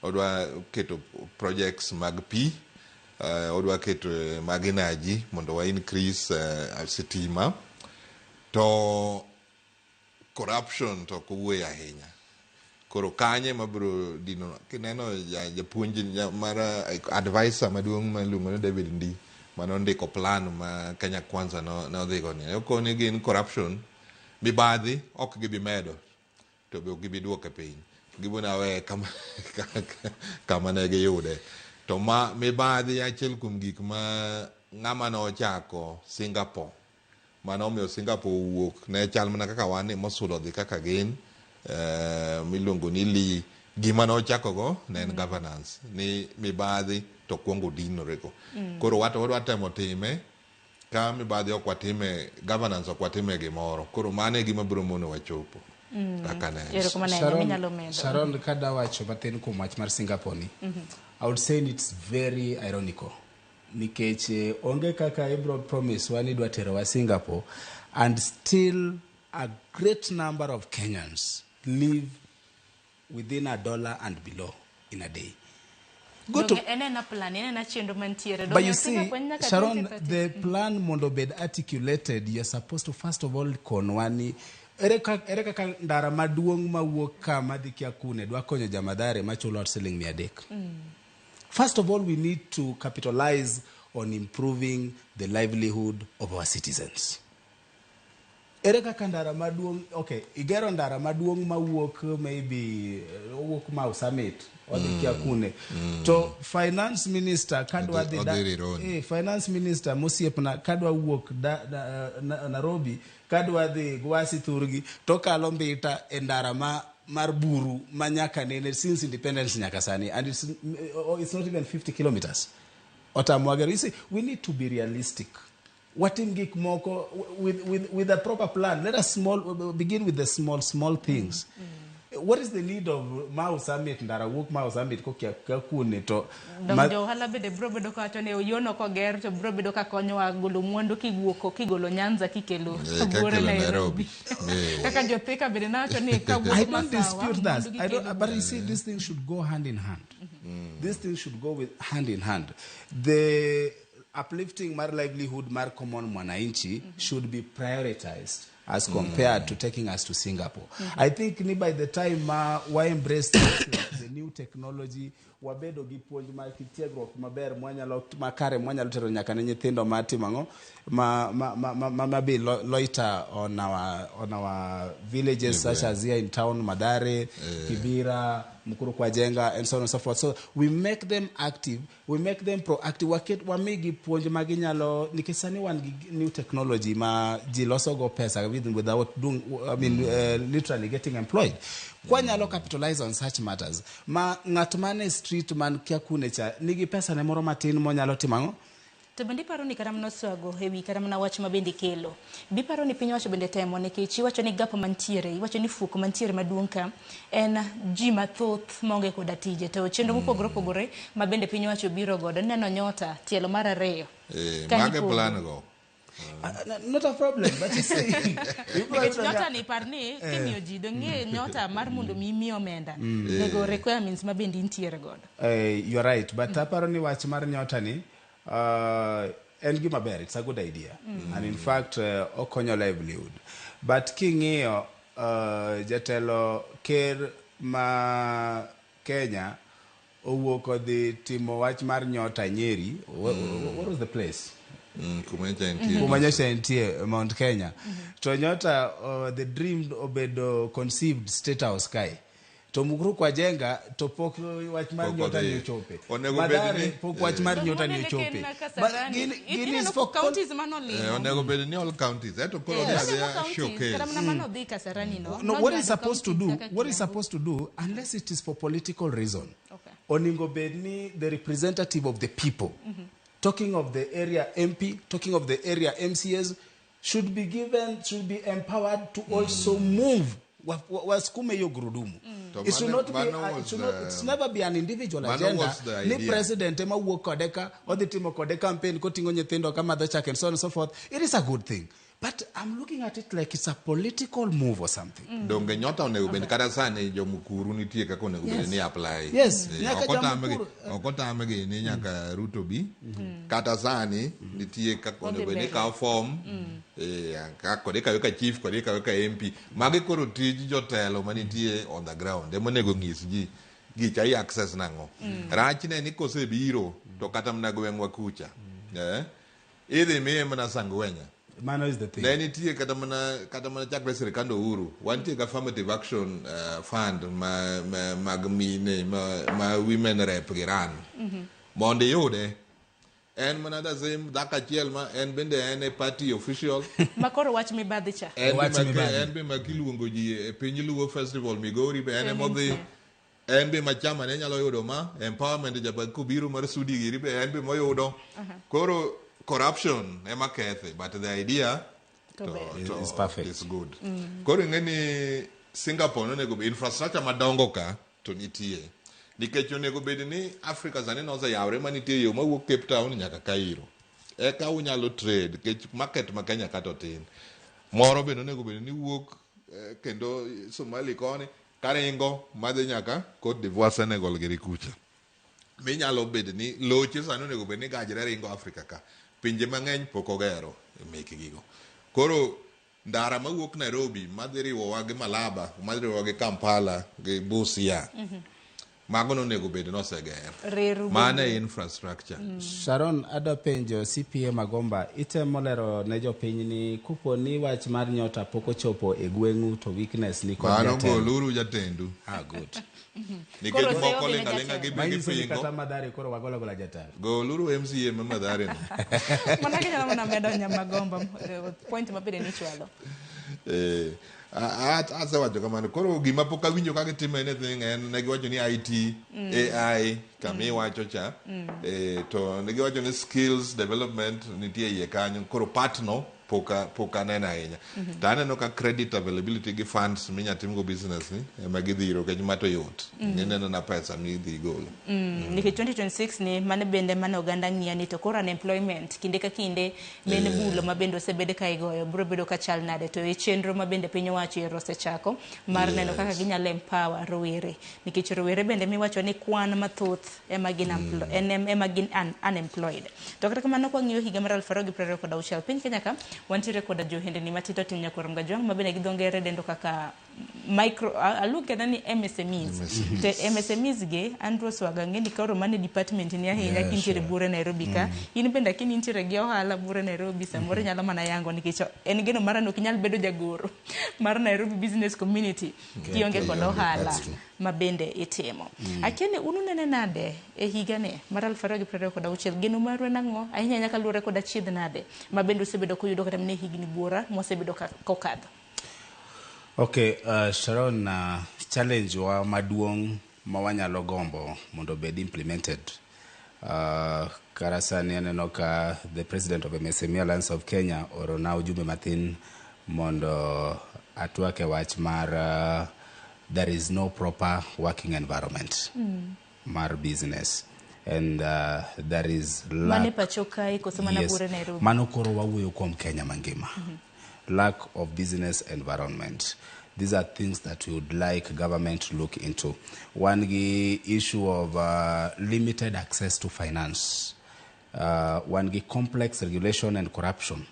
Odwa keto projects mag pi, odwa keto mag energy mondo wa increase sitima. To corruption to ok owuoye ahinya. Koro kanye mabiro dino kineno japuonj mar advisor maduong' ma iluongo ni David Ndii manondiko plan ma Kenya Kwanza nodhigo ni okoni gin corruption mibadhi ok gibi medo to be ok gibi duoke piny gibona weye kama ne giyude to ma mibadhi achiel kuom gik ma ng'ama nochako Singapore mano omiyo Singapore owuok ne chal mana kaka wan ni mosudo dhi kaka gin miluongo ni Lee gima nochako go ne en governance ni mibadhi to kuongo dinorego. Koro wato wadwa temo time ka mibadhi ok watime governance ok watime gimoro koro mano e gima biro mono wachopo kaka ne Sharon, kadawacho mathin kuom wach mar Singapore ni, I would say it's very ironical nikech onge kaka ibro promise wa ni idwa terowa Singapore and still a great number of Kenyans live within $1 and below in a day. Go to enena plan, enena chenro mantiere. But you see, Sharon, the plan mondo bed articulated, you're supposed to first of all konwa ni ere kaka ndara maduong' mawuok ka madhi kia kune dwa konyo jamadhare machulo siling 300. First of all, we need to capitalize on improving the livelihood of our citizens. Ere kaka ndara maduong', okay, igero ndara maduong' mawuok maybe owuok Mau Summit odhi kia kune. To finance minister kadwa dhi finance minister mosiepna kadwa wuok Nairobi kadwa dhi Gwasi thurgi to kalo Mbita e ndara ma mar buru ma nyaka nene since independence nyaka sani, and it's not even 50 kilometers. Otamwagero. You see, we need to be realistic. Watim gik moko with a proper plan. Let us begin with the small things. What is the need of Mau Summit ndara wuok Mau Summit kokia kune to jo ohala bende bro bedo ka wacho ni yono koger to bro bedo ka konyowa golo mwandu kiwuok kigolo Nyanza kikelo buore Nairobi. Kaka jothika bende nawacho ni kawuok I don't dispute that. I don't, but you see, these things should go hand in hand. These things should go with hand in hand. The uplifting mar livelihood mar common mwananchi should be prioritized as compared to taking us to Singapore. I think ni by the time wa embrace the new technology, wabedo gi puonj mar tiegruok maber mwanyalo makare mwanyalo tero nyaka ne nyithindo matimo ang'o ma be loiter on our villages such as here in town, Madare, Kibera, Mukuru kwa Jenga, and so on and so forth. So we make them active, we make them proactive. Waket wamigi puonj maginyalo nikech sani wan gi new technology ma ji loso go pesa without doing, I mean, literally getting employed. Kwanyalo capitalize on such matters. Ma ng'at man e street man kia kune cha nigi pesa ne moro matin monyalo timo ang'o? To bende iparo ni kata mana oswago ewi kata mana wach ma bende kelo. Biparo ni piny owacho bende temo nikech iwacho ni gap mantiere, iwacho ni fuok mantiere maduong' ka en ji mathoth maonge koda tije to chenro mopogore opogore ma bende piny owacho biro godo. Neno nyota tielo mar ariyo. Mage plan go. Not a problem, but you see, nikech nyota ni par ni kimiyo ji dong'e nyota mar mondo mi imiyo omenda nego requirements ma bende intiere godo. You are right, but aparo ni wach mar nyota ni en gima ber, it's a good idea. And in fact, okonyo livelihood. But king'iyo jatelo ker ma Kenya owuok odhi timo wach mar nyota Nyeri. What was the place? Kuma nyocha entie, Mount Kenya. To nyota, the dream obedo conceived State House kae. To Mukuru kwa Jenga to pok wach mar nyota ni ochope. Madare pok wach mar nyota ni ochope. But gin is for counties manolimo. Onego bed ni all counties. Eto koro ni showcase. No, what is supposed to do? What is supposed to do, unless it is for political reason. Onego bed ni the representative of the people. Talking of the area MP, talking of the area MCAs, should be given, should be empowered to also move. Wasukume hiyo gurudumu. It should not be, it should never be an individual agenda. Ni president ema wuok kode ka, odhi timo kode campaign koting'o nyithindo kama dho chak and so on and so forth. It is a good thing. But I'm looking at it like it's a political move or something. Donge nyota onego bed kata sani jomukuru nitie kaka onego bed Yes. ni apply. Yes, Eh, nyaka ok otamgi Jamukuru. ok otamgi ni nyaka Ruto bi. Kata sani nitie kaka Odhi onego bed ni mbele. kawo form. Eh, kod ikawe ka chief kod ikawe ka MP. Magi koro tij jotelo manitie on the ground. Ema onego nyis ji gicha i access nang'o. Rachne ni kosebiro to kata mana gweng'wa kucha. Eh, idhi miye mana sangwenya. Mano is the thing. Ne nitie kata mana chakre sirikand Uhuru wantie gi affirmative action fund ma mag mine ma women rep gi ran mondo iyude en mana the same dhako achiel ma en bende en e party official. Ma koro wach mibadhi cha. En be Wach mibadhi. En be ma kiluongo ji e piny Luo festival Migori be en En emodhi nitie. En be ma chama ne nyalo yudo ma empowerment jabag kobiro mar Sudi giri be en be moyudo. Koro corruption ema kethe, but the idea To ber. Is perfect. Is good. Koro ing'e ni Singapore nonego bed infrastructure madongo ka to nitie nikech onego bed ni Africa sani noseyawre manitie yo mawuok Cape Town nyaka Cairo eka unyalo trade nikech market ma Kenya ka to tin moro bende onego bed ni wuok kendo Somali koni karingo madhi nyaka Cote d'Ivoire, Senegal giri kucha minyalo bedo ni loche sani onego bed ni gajre ringo Africa ka pinje mang'eny pok ogero mekgigo. Koro ndara mawuok Nairobi madhi riwowa gi Malaba, madhi riwowa gi Kampala gi Busia, mago nonego bed noseger. Reru mano bende. e infrastructure. Sharon, adwa penjo CPA Magomba, itemo lero ne jopiny ni kopo ni wach mar nyota pok ochopo e gweng'u to weakness ni kod mano jatelo. Goluru jatendu. Ah, good. Nikech Koro moko seyo ling' gine aling'a jatelo. gi Manyiso ni gipingo. kata Mathare koro wagolo agola jatelo. Goluru MCA ma Mathare no. Mana ginyalo mana medo Nyamagomba point mabende nichwalo. Eh, asewacho kamano. Koro gima pok awinjo ka gitimo anything en ne giwacho ni IT, AI kama iwacho cha. Eh, to ne giwacho ni skills development nitie iye kanyo. Koro part no pok aneno ahinya. To aneno ka credit availability gi funds minya timgo business ni ema gidhiro nikech ma to yot. Ineno na pesa midhi golo. Nikech 2026 ni mano bende mane oganda ng'iyo ni to koro unemployment kinde ka kinde men bulo ma bende osebed ka igoyo biro bedo ka chal nade to e chenro ma bende piny owacho ero osechako mar neno kaka ginyalo empower rowere nikech rowere bende miwacho ni kwan mathoth ema gin ema gin unemployed. To kata kamano kwang'iyo higa mar 2026 piny Kenya ka wantiere koda johendni matindo tindo nyakwar Mgajwang' ma bende gi dho ngere dendo kaka micro aluong kenda ni MSMEs. MSMEs. To MSMEs gi Andrew Oswaga ng'e ni koro mane department ni ahinya kintiere buore Nairobi ka in bende akini intiere gi ohala buore Nairobi samoro inyalo mana yango nikech en geno mara ni ok inyal bedo jagoro mar Nairobi Business Community kionge kod ohala That's true. Ma bende itimo. Akia ni un unene nade e higani mar 2026 geno maru en ang'o ahinya ahinya kaluwore kod achiedh nade ma bende usebedo kuyudo kata mana e higni buora mwasebedo kokadho. Okay, Sharon, challenge wa maduong' ma wanyalo gombo mondo obed implemented. Kara sani aneno ka the president of MSME Alliance of Kenya orona ujumbe mathin mondo atwak e wach mar there is no proper working environment mar business and there is mane lack pacho kae koso mana Yes. buore Nairobi. Mano koro wawuoyo kuom Kenya mangima. Lack of business environment. These are things that we would like government to look into. One gi issue of limited access to finance. One gi complex regulation and corruption.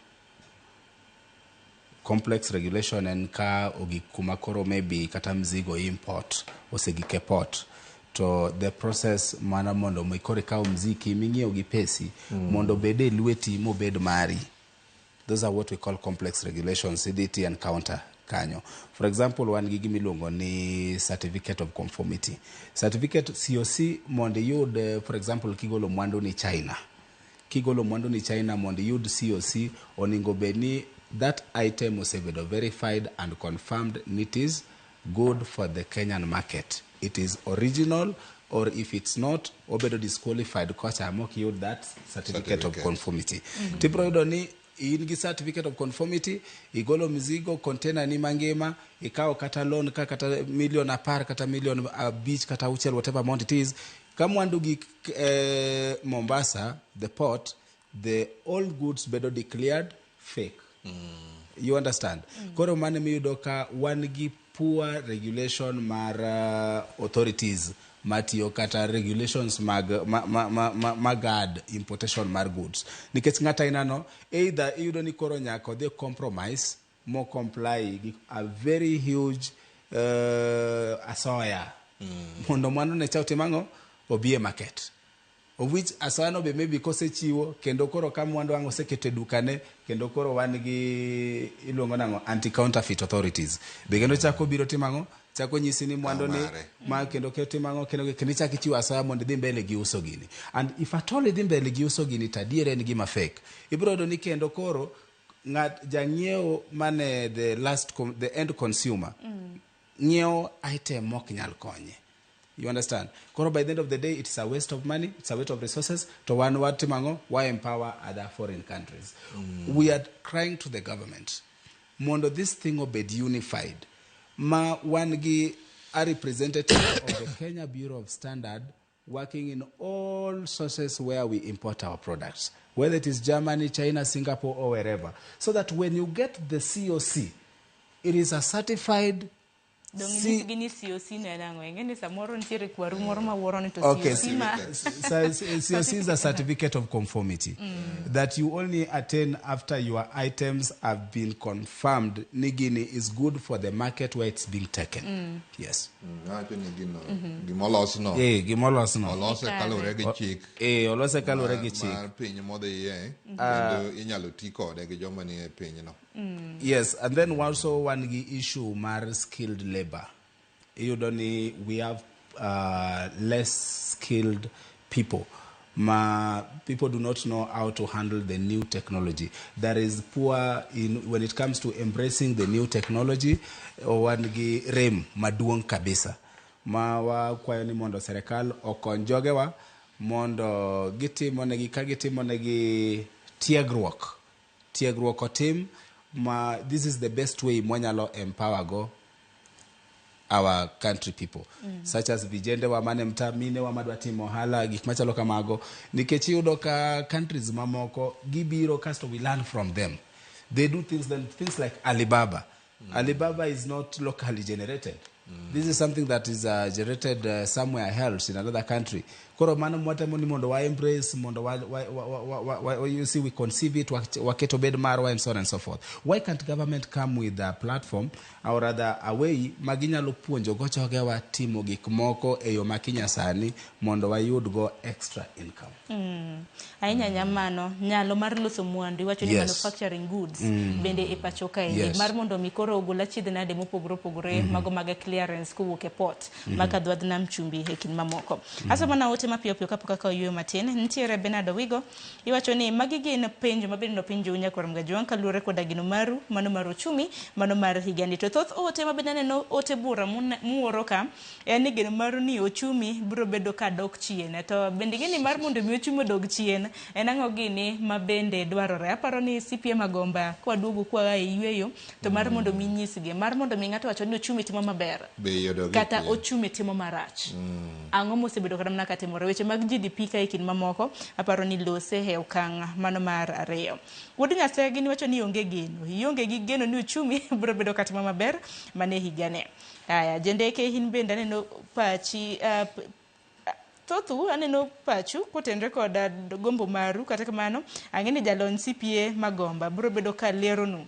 Complex regulation en ka ogik kuma koro maybe kata mzigo import osegik e port to the process mana mondo mi koro ikaw mziki ming'iewo gi pesi mondo obed e lweti mobed mari. Those are what we call complex regulations. CDT encounter kanyo. For example, wan gi gimiluongo ni certificate of conformity. Certificate COC mondo iyud, for example, kigolo mwandu ni China. Kigolo mwandu ni China mondo iyud COC, onego bed ni that item osebedo verified and confirmed ni it is good for the Kenyan market. It is original, or if it's not, obedo disqualified kocha mok iyud that certificate of Certificate. conformity. Tibiro yudo ni in gi certificate of conformity, igolo mzigo, container ni mangima, ikawo kata loan ka kata milion 10 kata milion 5 kata 6, whatever amount it is. Ka mwandu gik Mombasa, the port, the all goods bedo declared fake. You understand? Koro mano miyudo ka wan gi poor regulation mar authorities matiyo kata regulations mag ma guard importation mar goods. Nikech ng'at aina no either iyudo ni koro nyaka odhi compromise mo comply gi a very huge asoya mondo mwandu ne cha otim ang'o, obi e market, of which asoya no be maybe kosechiwo kendo koro ka mwandu ang' oseketo e dukane kendo koro wan gi iluongo nang'o, anti counterfeit authorities be kendo chako biro timo ang'o, chako nyisi ni mwandu ni Mare. Ma kendo timo ang'o kendo ichako ichiwo asoya mondo idhi mbele gi uso gini. And if at all idhi mbele gi uso gini to adier en gima fake, ibiro yudo ni kendo koro ng'at jang'iewo mane the last the end consumer ng'iewo item mok nyal konye. You understand? Koro by the end of the day it's a waste of money, it's a waste of resources. To wan watimo ang'o? Wa empower other foreign countries. We are crying to the government mondo this thing obed unified, ma wan gi a representative of the Kenya Bureau of Standard working in all sources where we import our products, whether it is Germany, China, Singapore or wherever, so that when you get the COC, it is a certified Dong C inyisgi ni COC ne en ang'o? Ing'e ni samoro nitiere kwaru moro ma wuoro ni to Okay, COC ma so COC is a certificate of conformity that you only attain after your items have been confirmed ni gini is good for the market where it's being taken. Yes. Wacho ni gino gimolos no Gimolos no. Olose kaluwore gi chik. Olose kaluwore gi chik. Mar piny modhiye kendo inyalo ti kode gi joma nie pinyno. Yes, and then also wan gi issue mar skilled labor. Iyudo ni we have less skilled people. Ma people do not know how to handle the new technology. There is poor in when it comes to embracing the new technology. Wan gi rem maduong' kabisa. Ma wakwayo ni mondo serikal okony jogewa mondo gitimonegi ka gitimonegi tiegruok. Tiegruok otim ma this is the best way mwanyalo empower go our country people such as vijende wa mane mtaa, mine wa madwa timo ohala, gik machalo kamago, nikech iyudo ka countries mamoko gibiro kasto we learn from them. They do things, then things like Alibaba. Alibaba is not locally generated. This is something that is generated somewhere else in another country. Koro mano mwatemo ni mondo wa embrace, mondo wa you see, we conceive it, waketo bed marwa and so on and so forth. Why can't government come with a platform or rather a way ma ginyalo puonjo go jogewa timo gik moko e yo ma kinyasani mondo wayud go extra income? Ahinya ahinya mano nyalo mar loso mwandu iwacho ni manufacturing goods bende e pacho kaendi mar mondo mi koro ogol achiedh nade mopogore opogore mago mag clearance kowuok e port ma kadwadh nam chumbi e kind mamoko. Asomo na ote mapiyo piyo kapok akawo yueyo matin. Nitiere Bernard Owigo, iwacho ni magi gin penjo mabende nopenjou nyakwar Mgajwang' kaluwore koda geno maru mano mar uchumi mano mar higani. To thoth ote mabende aneno ote bura muoro ka en ni geno maru ni ochumi biro bedo ka dok chien. To bende gini mar mondo mi ochumi odog chien en ang'o gini ma bende dwarore? Aparo ni CPA Magomba kwaduogo kwa e yueyo to mar mondo mi nyisgi mar mondo mi ng'ato wacho ni ochumi timo maber Bei odog e kata piny. Ochumi timo marach. Ang'o mosebedo kata mana katimore? Weche mag GDP ka e kind mamoko aparo ni lose e okang' mano mar ariyo. Wuod Nyasegi niwacho ni onge geno. Ionge gi geno ni uchumi biro bedo katimo maber mane higani. Aya, jendeke in bende aneno pachi thothu aneno pachu kotenre kod gombo maru. Kata kamano ang'e ni jalony CPA Magomba biro bedo ka leronu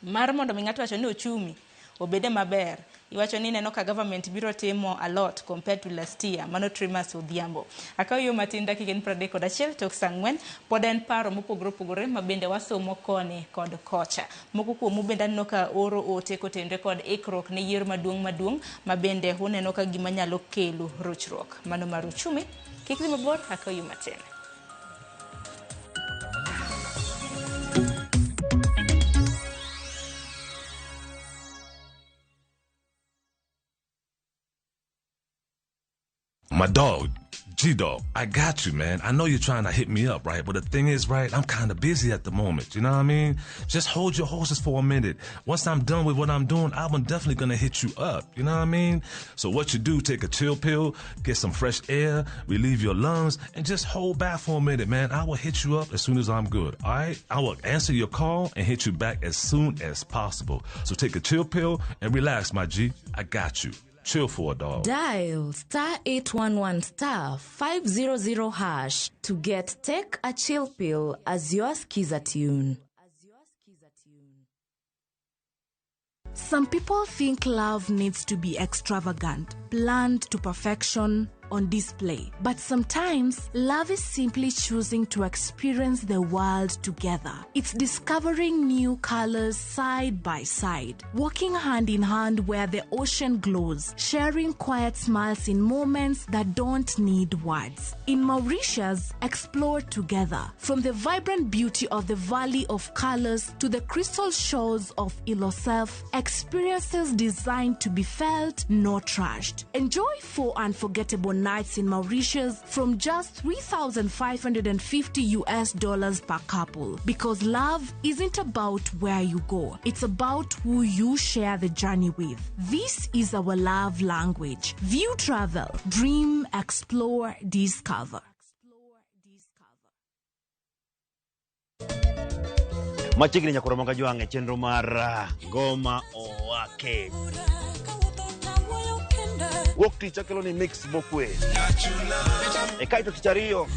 mar mondo mi ng'ato wacho ni ochumi obede maber. Iwacho ni ineno ka government biro timo a lot compared to last year. Mano Trimas Odhiambo. Akawo yo matin dakika en 31 tok saa 4. Pod en paro mopogore opogore ma bende wasomo koni kod kocha. Moko kuomu bende aneno ka oro ote kotenre kod ikruok ne yiero maduong' maduong' ma bende uneno ka gima nyalo kelo rochruok mano mar uchumi. Kik dhi mabor, akawo yo matin. Madog. G Dog, I got you, man. I know you're trying to hit me up, right? But the thing is, right, I'm kind of busy at the moment. You know what I mean? Just hold your horses for a minute. Once I'm done with what I'm doing, I'm definitely gonna hit you up. You know what I mean? So what you do, take a chill pill, get some fresh air, relieve your lungs, and just hold back for a minute, man. I will hit you up as soon as I'm good, all right? I will answer your call and hit you back as soon as possible. So take a chill pill and relax, my G. I got you. Chill for a dog. Dial star 811 star 500 hash to get Take a Chill Pill as your skiza tune. Some people think love needs to be extravagant, planned to perfection, on display. But sometimes, love is simply choosing to experience the world together. It's discovering new colors side by side, walking hand in hand where the ocean glows, sharing quiet smiles in moments that don't need words. In Mauritius, explore together. From the vibrant beauty of the Valley of Colors to the crystal shores of Ilosef, experiences designed to be felt, not rushed. Enjoy 4 unforgettable nights in Mauritius from just $3,550 per couple. Because love isn't about where you go, it's about who you share the journey with. This is our love language. View Travel. Dream, explore, discover. Machiegni nyaka Ramogi Ajwang' e chenro mar Ngoma Owake. Wuok tich akelo ni mix mokwe. E kaeto tich ariyo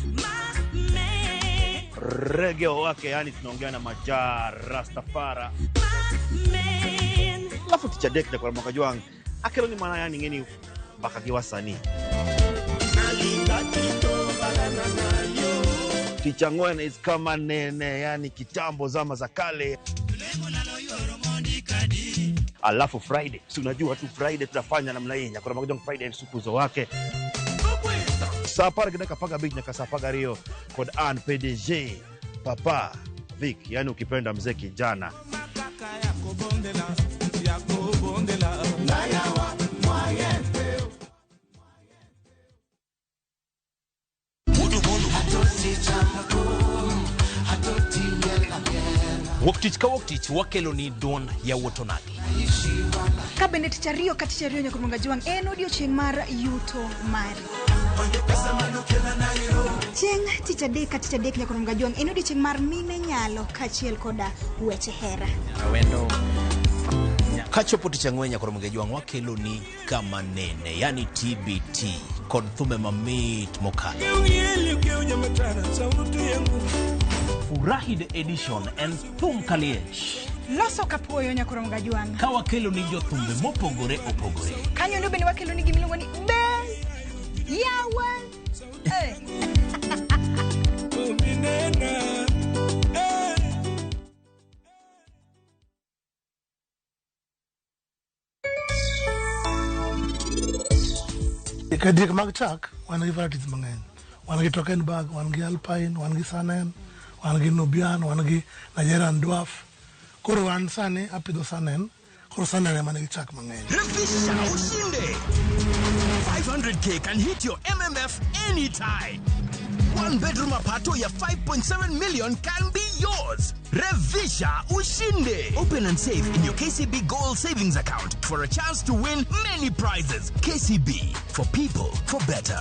Reggae Owake, yani tunaongea na Majaa Rastafara. Alafu tich adek nyaka Ramogi Ajwang' akelo ni mana yani ng'eni mbaka gi wasanii. Tich ang'wen is kama nene, yani kitambo zama za kale. Alafu Friday, si unajua tu Friday tunafanya namna hii, nyaka Ramogi Ajwang' Friday sukuzo wake. Saa apar gi dakika 15 nyaka saa 12 kod an PDG Papa Vic, yani ukipenda mzee kijana. Wuok tich ka wuok tich wakelo ni duond yawuot onagi. Ka bende tich ariyo ka tich ariyo nyaka Ramogi Ajwang' en odiochieng' mar yuto mari. Chieng' tich adek ka tich adek nyaka Ramogi Ajwang' en odiochieng' mar mine nyalo kaachiel koda weche hera. Awendo. Kachopo tich ang'wen nyaka Ramogi Ajwang' wakelo ni kama nene, yani TBT kod thumbe mamit mokalo. Furahi the edition en thum kaliech. Loso kapuoyo nyaka Ramogi Ajwang'. Ka wakelo ni jothumbe mopogore opogore. Kanyo ndo bende wakelo ni gimiluongo ni be yawa. E diek mag chak wan gi varieties mang'eny. Wan gi Toggenburg, wan gi Alpine, wan gi Saanen, wan gi Nubian, wan gi Nigerian Dwarf. Koro wan sani apidho Saanen, koro Saanen ema nigi chak mang'eny. Refisha ushinde. 500k can hit your MMF anytime. One bedroom apartment ya 5.7 million can be yours. Revisha ushinde. Open and save in your KCB Gold Savings Account for a chance to win many prizes. KCB, for people, for better.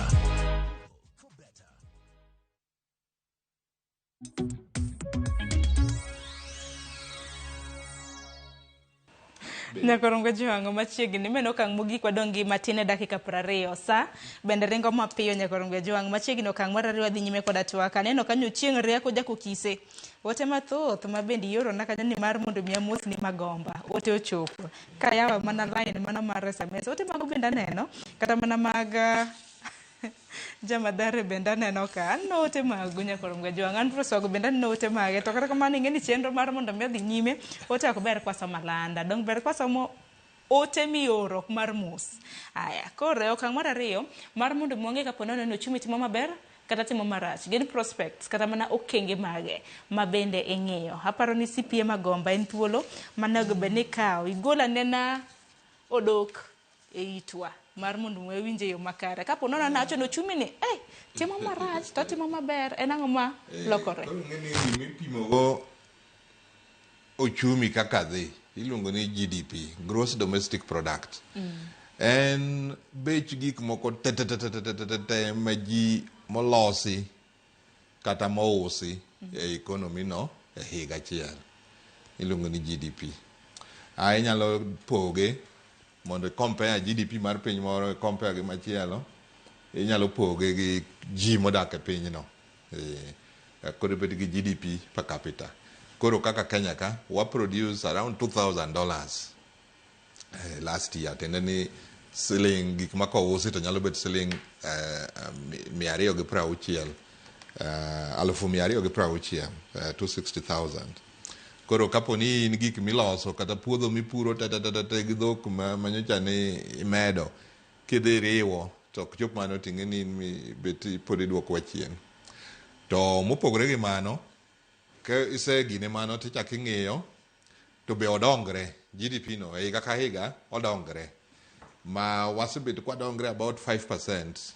Nyaka Ramogi Ajwang' machiegni meno okang' mogik wadong' gi matin e dakika 20 sa bende ringo mapiyo nyaka Ramogi Ajwang' machiegni okang' mar ariyo wadhi nyime koda twak aneno kanyo chieng' rieko jakokise ote mathoth ma bende iorona kanyo ni mar mondo mi amosni Magomba ote ochopo kayawa mana line mana mar SMS ote mago bende aneno kata mana mag Jamadhare bende aneno ka aneno ote magu nyaka Ramogi Ajwang' Andrew Sogo bende aneno ote mage to kata kamano ing'e ni chenro mar mondo mi odhi nyime ote ok ber kwasomo alanda dong ber kwasomo ote mioro ok mar mos. Aya koro e okang' mar ariyo mar mondo mi wang'e kapo nono ni ochumi timo maber kata timo marach gin prospects kata mana okenge mage ma bende ing'iyo. Aparo ni CPA Magomba en thuolo manego bed ni ikawo igol anena odok e itwa mar mondo wawinje e yo makare. Kapo nono nawacho ni ochumi ni eh, timo marach to timo maber en ang'o ma lokore? Koro ing'e ni gimipimogo ochumi kaka dhi iluongo ni GDP, Gross Domestic Product. En bech gik moko te te te te te te te te ma ji molosi kata mousi e economy no e higa achiel. Iluongo ni GDP. A inyalo poge mondo i compare GDP mar piny moro i compare gi machielo. Inyalo poge gi ji modak e pinyno. Koro ibet gi GDP per capita. Koro kaka Kenya ka, wa produce around $2,000 last year. Tiende ni siling gik ma kousi to nyalo bet siling 260, 260,000, 260,000. Koro kapo ni in gik miloso kata puodho mipuro te te te te gi dhok ma manyocha ni imedo kidhi riwo to ok chop mano ting'e ni in bet pod iduokowa chien. To mopogore gi mano, ka isegine mano tichako ing'iyo to be odongre GDP no e higa ka higa odongre ma wasebet kwadongre about 5%.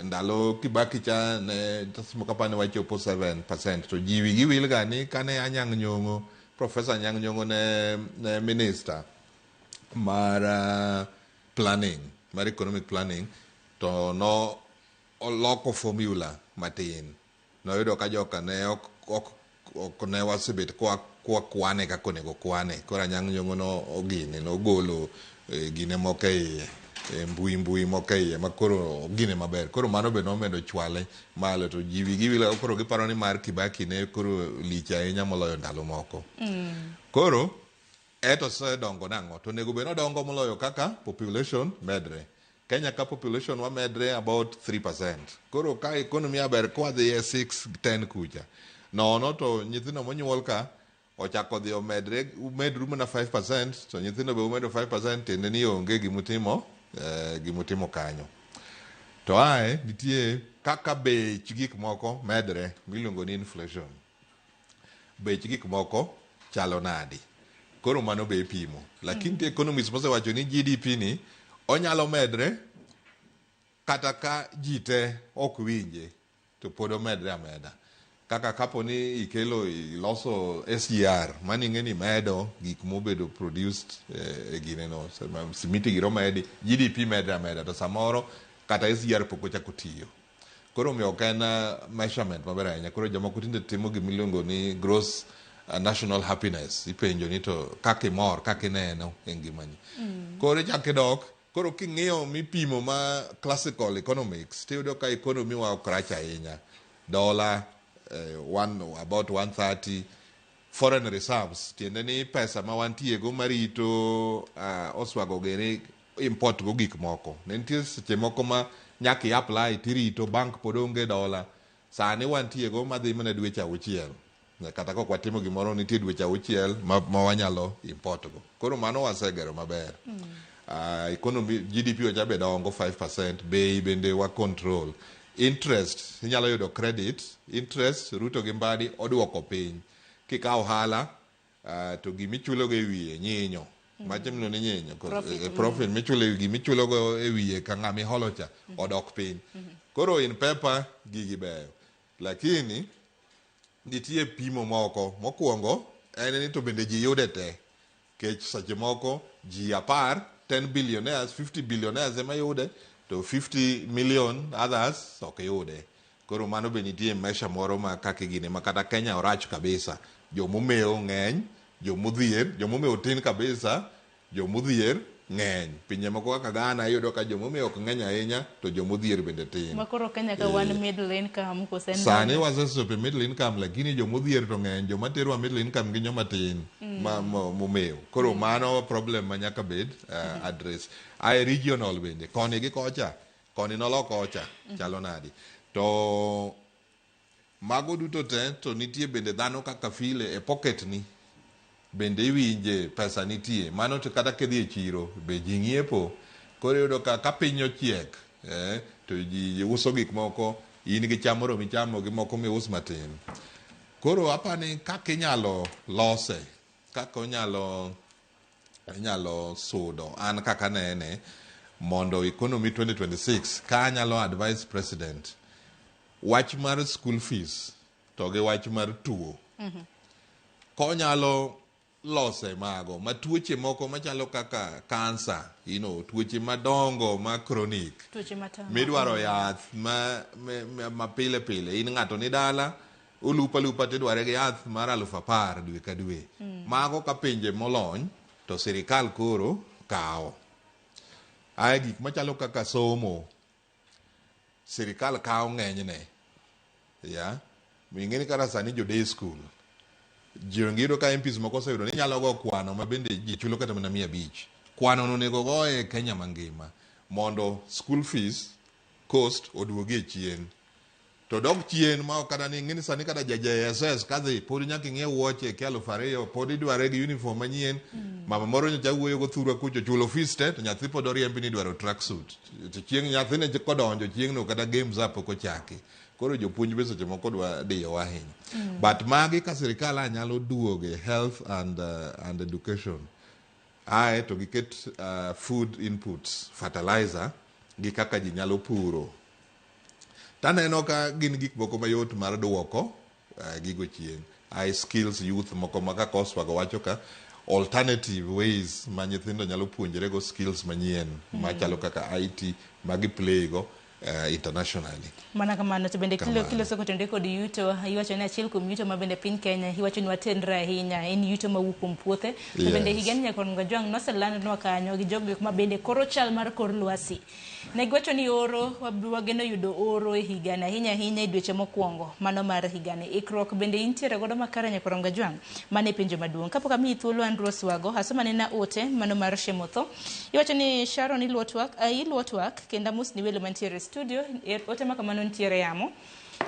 Ndalo Kibaki cha ne tasimo kapani wachopo 7% to ji wigi wil ga ni kane Anyang' Nyong'o, Professor Anyang' Nyong'o ne minister mar planning, mar economic planning, to no oloko formula matin. Noyudo ka joka ne ok ne wasebet kwa kwane kaka onego kwane. Koro Anyang' Nyong'o no ogine nogolo gine moko e iye, mbui mbui moko e iye ma koro ogine maber. Koro mano be nomedo chwale malo to ji wigi wil koro giparo ni mar Kibaki ne koro lich ahinya moloyo ndalo moko. Koro eto osedongo nang'o? To onego bed ni odongo moloyo kaka population medre. Kenya ka population wa medre about 3%. Koro ka economy aber kwadhi e 6 10 kucha. Nono to nyithindo monyuol ka ochako dhi omedre umedru mana 5% to nyithindo be umedo 5% tiende ni onge gimutimo gimutimo kanyo. To ae nitie kaka bech gik moko medre miluongo ni inflation. Bech gik moko chalo nadi? Koro mano be ipimo. Lakini nitie economists mosewacho ni GDP ni onyalo medre kata ka ji te ok winje to pod omedre ameda. Kaka kapo ni ikelo iloso SGR, mano ing'e ni medo gik mobedo produced e gineno, simiti giro medi, GDP medre ameda to samoro kata SGR pok ochako tiyo. Koro omiyo ok en measurement maber ahinya. Koro jomoko tinde timo gimiluongo ni gross national happiness. Ipenjo ni to kaka imor, kaka ineno e ngimani. Koro ichako idok, koro king'iyo mipimo ma classical economics, tiyudo ka economy wa ok rach ahinya. Dollar about 130, foreign reserves, tiende ni pesa ma wantie go marito oswago gini import go gik moko. Ne nitie seche moko ma nyaka i apply tirito bank pod onge dola. Sani wantie go madhi mana dweche 6. Kata kok watimo gimoro nitie dweche 6 ma wanyalo import go. Koro mano wasegero maber. Economy GDP ocha be dongo 5%, bei bende wa control. Interest, inyalo yudo credit, interest Ruto gi Mbadi oduoko piny. Kikawo ohala, to gimichulo go e wiye nyinyo. Macho miluongo ni nyinyo. Profit. Profit michulo gimichulo go e wiye ka ng'ama iholo cha odok piny. Koro in paper gigi beyo. Lakini nitie pimo moko. Mokwongo en ni to bende ji yude te. Kech seche moko ji 10, 10 billionaires, 50 billionaires ema yude to 50 million others ok yude. Koro mano be nitie measure moro ma kaka gine ma kata Kenya orach kabisa. Jomomeo ng'eny, jomodhier, jomomeo tin kabisa, jomodhier ng'eny. Pinje moko kaka Ghana iyudo ka jomomeo ok ng'eny ahinya to jomodhier bende tin. Ma koro Kenya ka wan middle income kose en Sani wasechopo e middle income lakini jomodhier to ng'eny, joma terowa middle income gin joma tin ma momeo. Koro mano problem ma nyaka bed address. Ae regional bende, koni gi kocha, koni nolok kocha, chalo nadi. To mago duto te to nitie bende dhano kaka feel e pocket ni bende iwinje pesa nitie. Mano to kata kidhi e chiro be ji ng'iepo. Koro iyudo ka piny ochiek to ji uso gik moko, in gi cham moro michamo gi moko mius matin. Koro apani kaka inyalo lose, kaka onyalo inyalo sudo, an kaka anene, Mondo economy 2026 ka anyalo advise president wach mar school fees to gi wach mar tuo konyalo lose mago ma tuoche moko machalo kaka kansa tuoche madongo ma chronic Tuoche matamo. Midwaro yath ma pile pile in ng'ato ni dala olupo alupa tidware gi yath mar 10,000 dwe ka dwe. Mago ka pinje molony to sirikal koro kawo. Ae gik machalo kaka somo sirikal kawo ng'enyne. Ya ing'eni kata sani jo day school ji iyudo ka MPs moko oseyudo ni nyalo go kwano ma bende ji chulo kata mana 500. Kwano no onego goye e Kenya mangima mondo school fees cost oduogi e chien. To dok chien ma ok kata ni ing'eni sani kata ja JSS kadhi pod nyaka ing'iew wuoche kia 2,000 pod idware gi uniform manyien. Mama moro nyocha wuoyo go thurwa kucho chulo fees te to nyathi pod oriembi ni idwaro tracksuit. To chieng' nyathine kodonjo chieng'no kata games up pok ochaki. Koro jopuonj be seche moko dwa diyowa ahinya. But magi ka sirikal a nyalo duoge health and education. Ae to giket food inputs, fertilizer gi kaka ji nyalo puro. Taneno ka gin gik moko mayot mar duoko gigo chien. Ae skills youth moko ma kaka Oswago wacho ka alternative ways ma nyithindo nyalo puonjre go skills manyien machalo kaka IT ma gi play go internationally. Mana kamano to bende Kamano. kiloso kotenore kod yuto iwacho ni achiel kuom yuto ma bende piny Kenya iwacho ni watenre ahinya en yuto mawuok kuom puothe. To bende higani Nyakwar Mgajwang' noselandnwa kanyo gi jogo ma bende koro chal mar kor lwasi. Ne giwacho ni oro wageno yudo oro e higani ahinya ahinya e dweche mokwongo mano mar higani. Ikruok bende intiere godo makare Nyakwar Mgajwang'? Mano e penjo maduong'. Kapok amiyi thuolo Andrew Oswago, asoma nena ote mano mar Shemotho. Iwacho ni Sharon iluo twak kendo amos ni welo mantiere e studio, ote ma kamano nitiere yamo.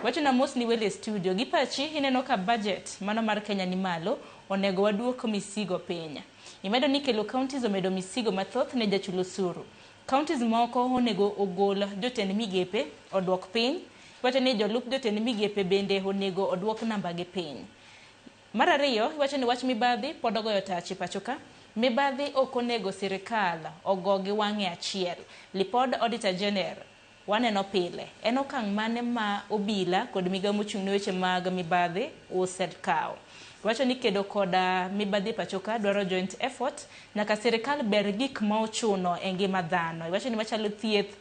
Wacho na mos ni welo e studio. Gi pachi ineno ka budget mano mar Kenya ni malo, onego waduok misigo piny. Imedo ni kelo counties omedo misigo mathoth ne jachul osuru. Counties moko onego ogol jotend migepe oduok piny. Iwacho ni jolup jotend migepe bende onego oduok namba gi piny. Mar ariyo, iwacho ni wach mibadhi pod ogoyo tach e pacho ka. Mibadhi ok onego sirikal ogo gi wang'e achiel. Lipod Auditor General waneno pile. En okang' mane ma obila kod migawo mochung' ne weche mag mibadhi osekawo? Wacho ni kedo koda mibadhi e pacho ka dwaro joint effort nyaka sirikal ber gik ma ochuno e ngima dhano. Iwacho ni machalo thieth,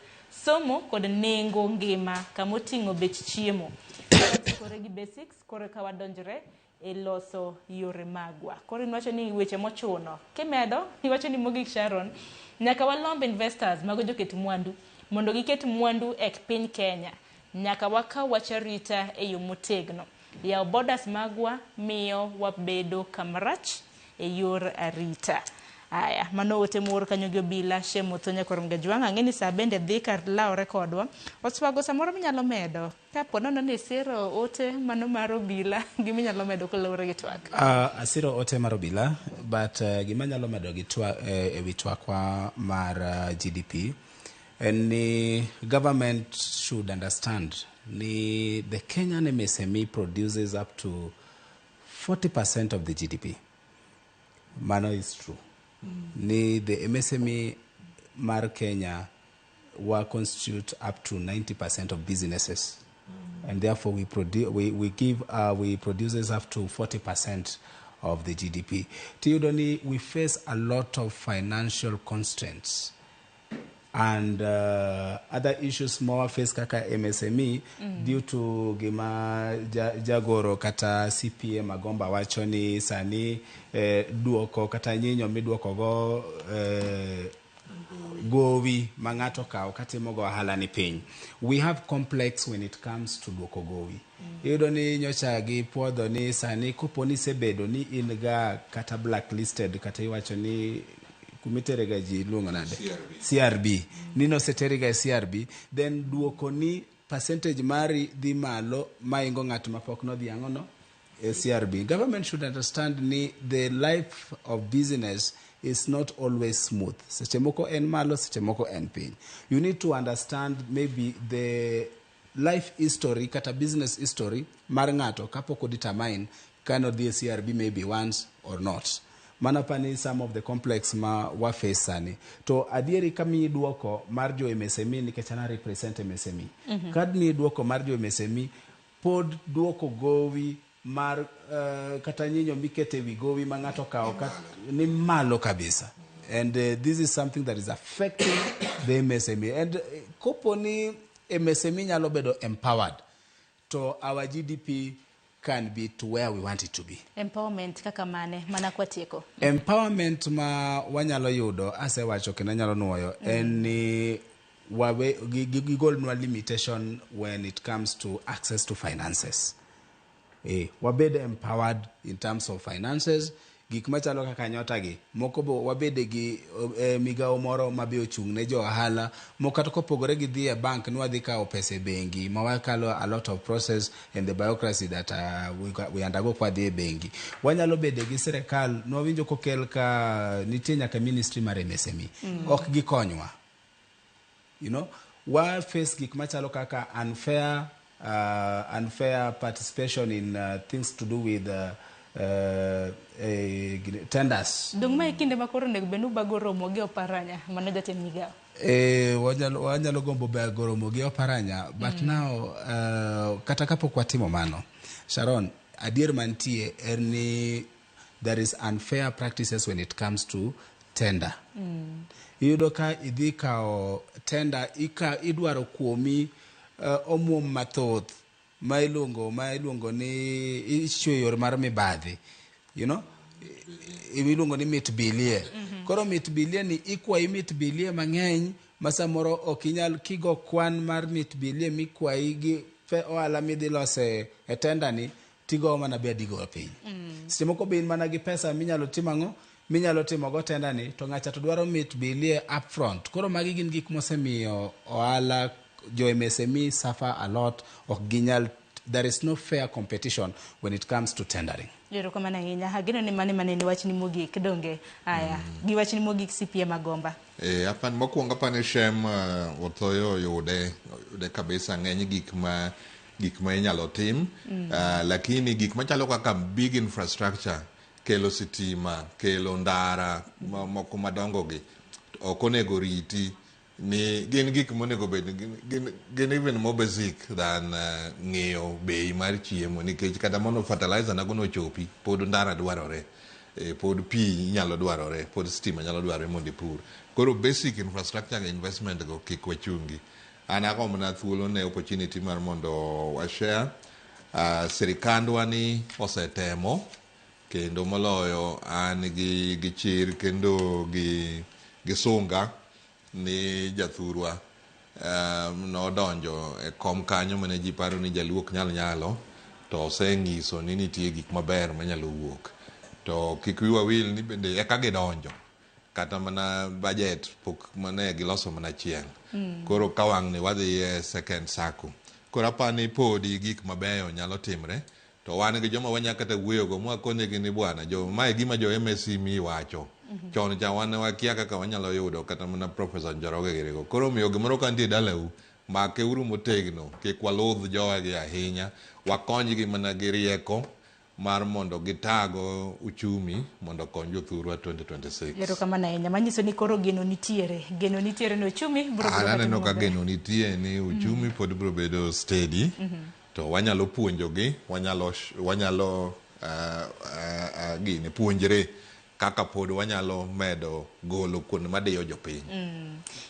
somo kod nengo ngima kamoting'o bech chiemo. Kore gi basics kore ka wadonjre e loso yore magwa. Koro iwacho ni weche mochuno. Kimedo, iwacho ni mogik Sharon, nyaka walomb investors mago joket mwandu mondo giket mwandu e piny Kenya. Nyaka wakaw wach arita e yo motegno. Yawo borders magwa miyo wabedo kamarach e yor arita. Aya, mano ote moor kanyo gi obila Shemotho Nyakwar Mgajwang'. Ang'e ni saa bende dhi kar lawore kodwa. Oswago samoro minyalo medo kapo nono ni isiro ote mano mar obila giminyalo medo kaluwore gi twak. Asiro ote mar obila but gima nyalo medo gi ewi twakwa mar GDP en ni government should understand ni the Kenyan MSME produces up to 40% of the GDP. Mano is true. Ni the MSME mar Kenya wa constitute up to 90% of businesses. And therefore we we produces up to 40% of the GDP. Tiyudo ni we face a lot of financial constraints and other issues more face kaka MSME due to gima jagoro kata CPA Magomba wacho ni sani duoko kata nyinyo miduoko go gowi ma ng'ato kawo katimo go ohala ni piny. We have complex when it comes to duoko gowi. Iyudo ni nyocha gi puodho ni sani kopo ni isebedo ni in ga kata blacklisted kata iwacho ni kumitere ga ji iluongo nade? CRB. Ni noseteri ga e CRB, then duoko ni percentage mari dhi malo maingo ng'at mapok nodhi ang'ono e CRB. Government should understand ni the life of business is not always smooth. Seche moko en malo, seche moko en piny. You need to understand maybe the life history kata business history mar ng'ato kapok o determine ka nodhi e CRB maybe once or not. Mana pani some of the complex ma wa face sani. To adieri kamiyi duoko mar jo MSME nikech an represent MSME. Kad miyi duoko mar jo MSME pod duoko gowi mar kata nyinyo mikete wi gowi ma ng'ato okawo ni malo kabisa. And this is something that is affecting the MSME. And kopo ni MSME nyalo bedo empowered, to our GDP can be to where we want it to be. Empowerment kaka mane mana kwatieko? Empowerment ma wanyalo yudo, asewacho kendo anyalo nuoyo, en ni wawe gigolnwa limitation when it comes to access to finances. Wabed empowered in terms of finances. Gik machalo kaka nyota gi moko bo wabede gi migawo moro mabe ochung' ne jo ohala moko kata kopogore gi dhi e bank ni wadhi kawo pesa e bengi ma wakalo a lot of process and the bureaucracy that we undergo kwa dhi e bengi. Wanyalo bede gi sirikal nwawinjo kokel ka nitie nyaka ministry mar MSME. Ok gikonywa. Wa face gik machalo kaka unfair participation in things to do with tenders. Dong ma e kinde ma koro onego bed ni ubago romo gi Oparanya mano jatend migawo. Wanyalo gombo bago romo gi Oparanya, but now kata kapok watimo mano, Sharon, adier mantie en ni there is unfair practices when it comes to tender. Iyudo ka idhi kawo tender, idwaro kuomi omuom mathoth ma iluongo ni ichiwo yor mar mibadhi, iluongo ni mit bilie. Koro mit bilie ni ikwayi mit bilie mang'eny ma samoro ok inyal kigo kwan mar mit bilie mikwayi gi ohala midhi lose e tender ni tigo mana be adigo piny. Seche moko be in mana gi pesa minyalo timo ang'o? Minyalo timo go tender ni to ng'acha to dwaro mit bilie upfront. Koro magi gin gik mosemiyo ohala jo MSME suffer a lot. Ok ginyal, there is no fair competition when it comes to tendering. Erokamano ahinya. Ageno ni mane mane ni wachni mogik donge. Aya, gi wachni mogik CPA Magomba. Apan mokwongo apani Shem Othoyo oyude kabisa ng'eny gik ma inyalo tim. Lakini gik machalo kaka big infrastructure, kelo sitima, kelo ndara moko madongo gi ok onego riti ni gin gik monego bed gin even more basic than ng'iyo bei mar chiemo nikech kata mondo fertilizer nago nochopi pod ndara dwarore, pod pi nyalo dwarore, pod stima nyalo dwarore mondo ipur. Koro basic infrastructure investment go kik wachungi. An agombo mana thuolo ne opportunity mar mondo wa share sirikandwa ni osetemo kendo moloyo an gi chir kendo gi sunga ni jathurwa nodonjo e kom kanyo mane ji paro ni jaluo ok nyal nyalo, to oseng'iso ni nitie gik maber manyalo wuok. To kik wiwa wil ni bende eka gidonjo kata mana budget pok mane giloso mana chieng'. Koro ka wang' ni wadhi e second circle. Koro apani podi gik mabeyo nyalo timre, to wan gi joma wanya kata wuoyogo mwakonegi ni bwana, mae gima jo MSME wacho. Chon cha wan wakia kaka wanyalo yudo kata mana Professor Njoroge girigo. Koro omiyo gimoro ka nitie dalau, make uru motegno, kik waludh jowagi ahinya, wakonygi mana gi rieko mar mondo gitago uchumi mondo okony jothurwa 2026. Erokamano ahinya. Manyiso ni koro geno nitiere. Geno nitiere ni uchumi biro bedo An aneno maber. ka geno nitie ni uchumi pod biro bedo steady, to wanyalo puonjogi, wanyalo gini puonjre kaka pod wanyalo medo golo kuonde madiyo jopiny.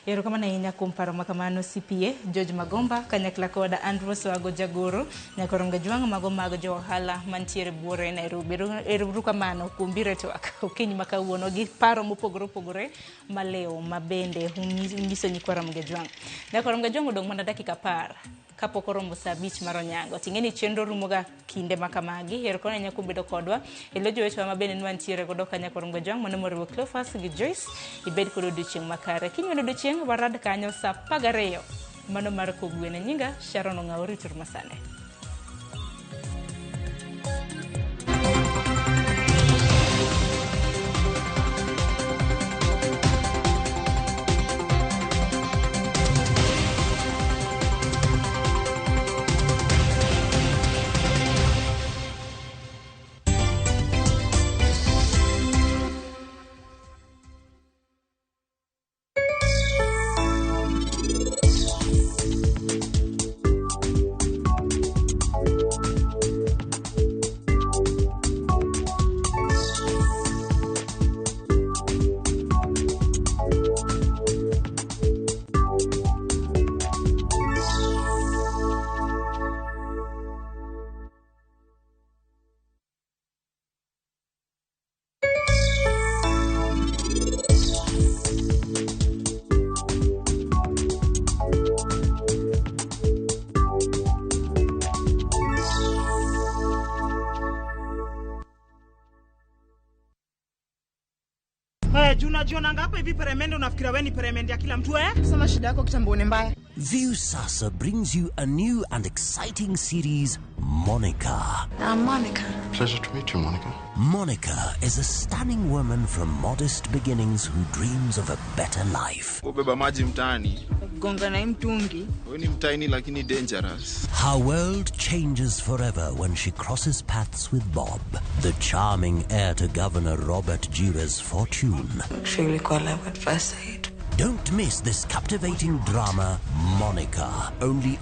Erokamano ahinya kuom paro makamano CPA George Magomba kanyakla koda Andrew Swago Jagoro nyaka Gajwang' mago mag jo ohala mantiere buore Nairobi. Erokamano kuom biro e twak okinyi ma kawuono gi paro mopogore opogore malew ma bende unyiso nyikwa Ramogi Ajwang'. Nyaka Gajwang' odong' mana dakika 10 kapok oromo saa 5 mar onyango. Ting'e ni chenro rumoga kinde ma kamagi. Erokamano ahinya kuom bedo kodwa. Elo jowetewa ma bende nwantiere godo kanyakla Gajwang' mano moriwo Cleophas gi Joyce. Ibed kod odiochieng' makare. Kiny wan odiochieng' warad kanyo saa 12 mano mar kogwen. Nyinga Sharon Ong'awo, rituru masane. Juu unajionanga hapa hivi peremende unafikiria wewe ni peremende ya kila mtu eh? Sema shida yako kitambo ni mbaya. Viusasa brings you a new and exciting series, Monica. I'm Monica. Pleasure to meet you, Monica. Monica is a stunning woman from modest beginnings who dreams of a better life. Kubeba maji mtaani. Gonga na hii mtungi. Wewe ni mtaini lakini dangerous. Her world changes forever when she crosses paths with Bob, the charming heir to Governor Robert Jira's fortune. Actually, ilikuwa love at first sight. Don't miss this captivating drama, Monica, only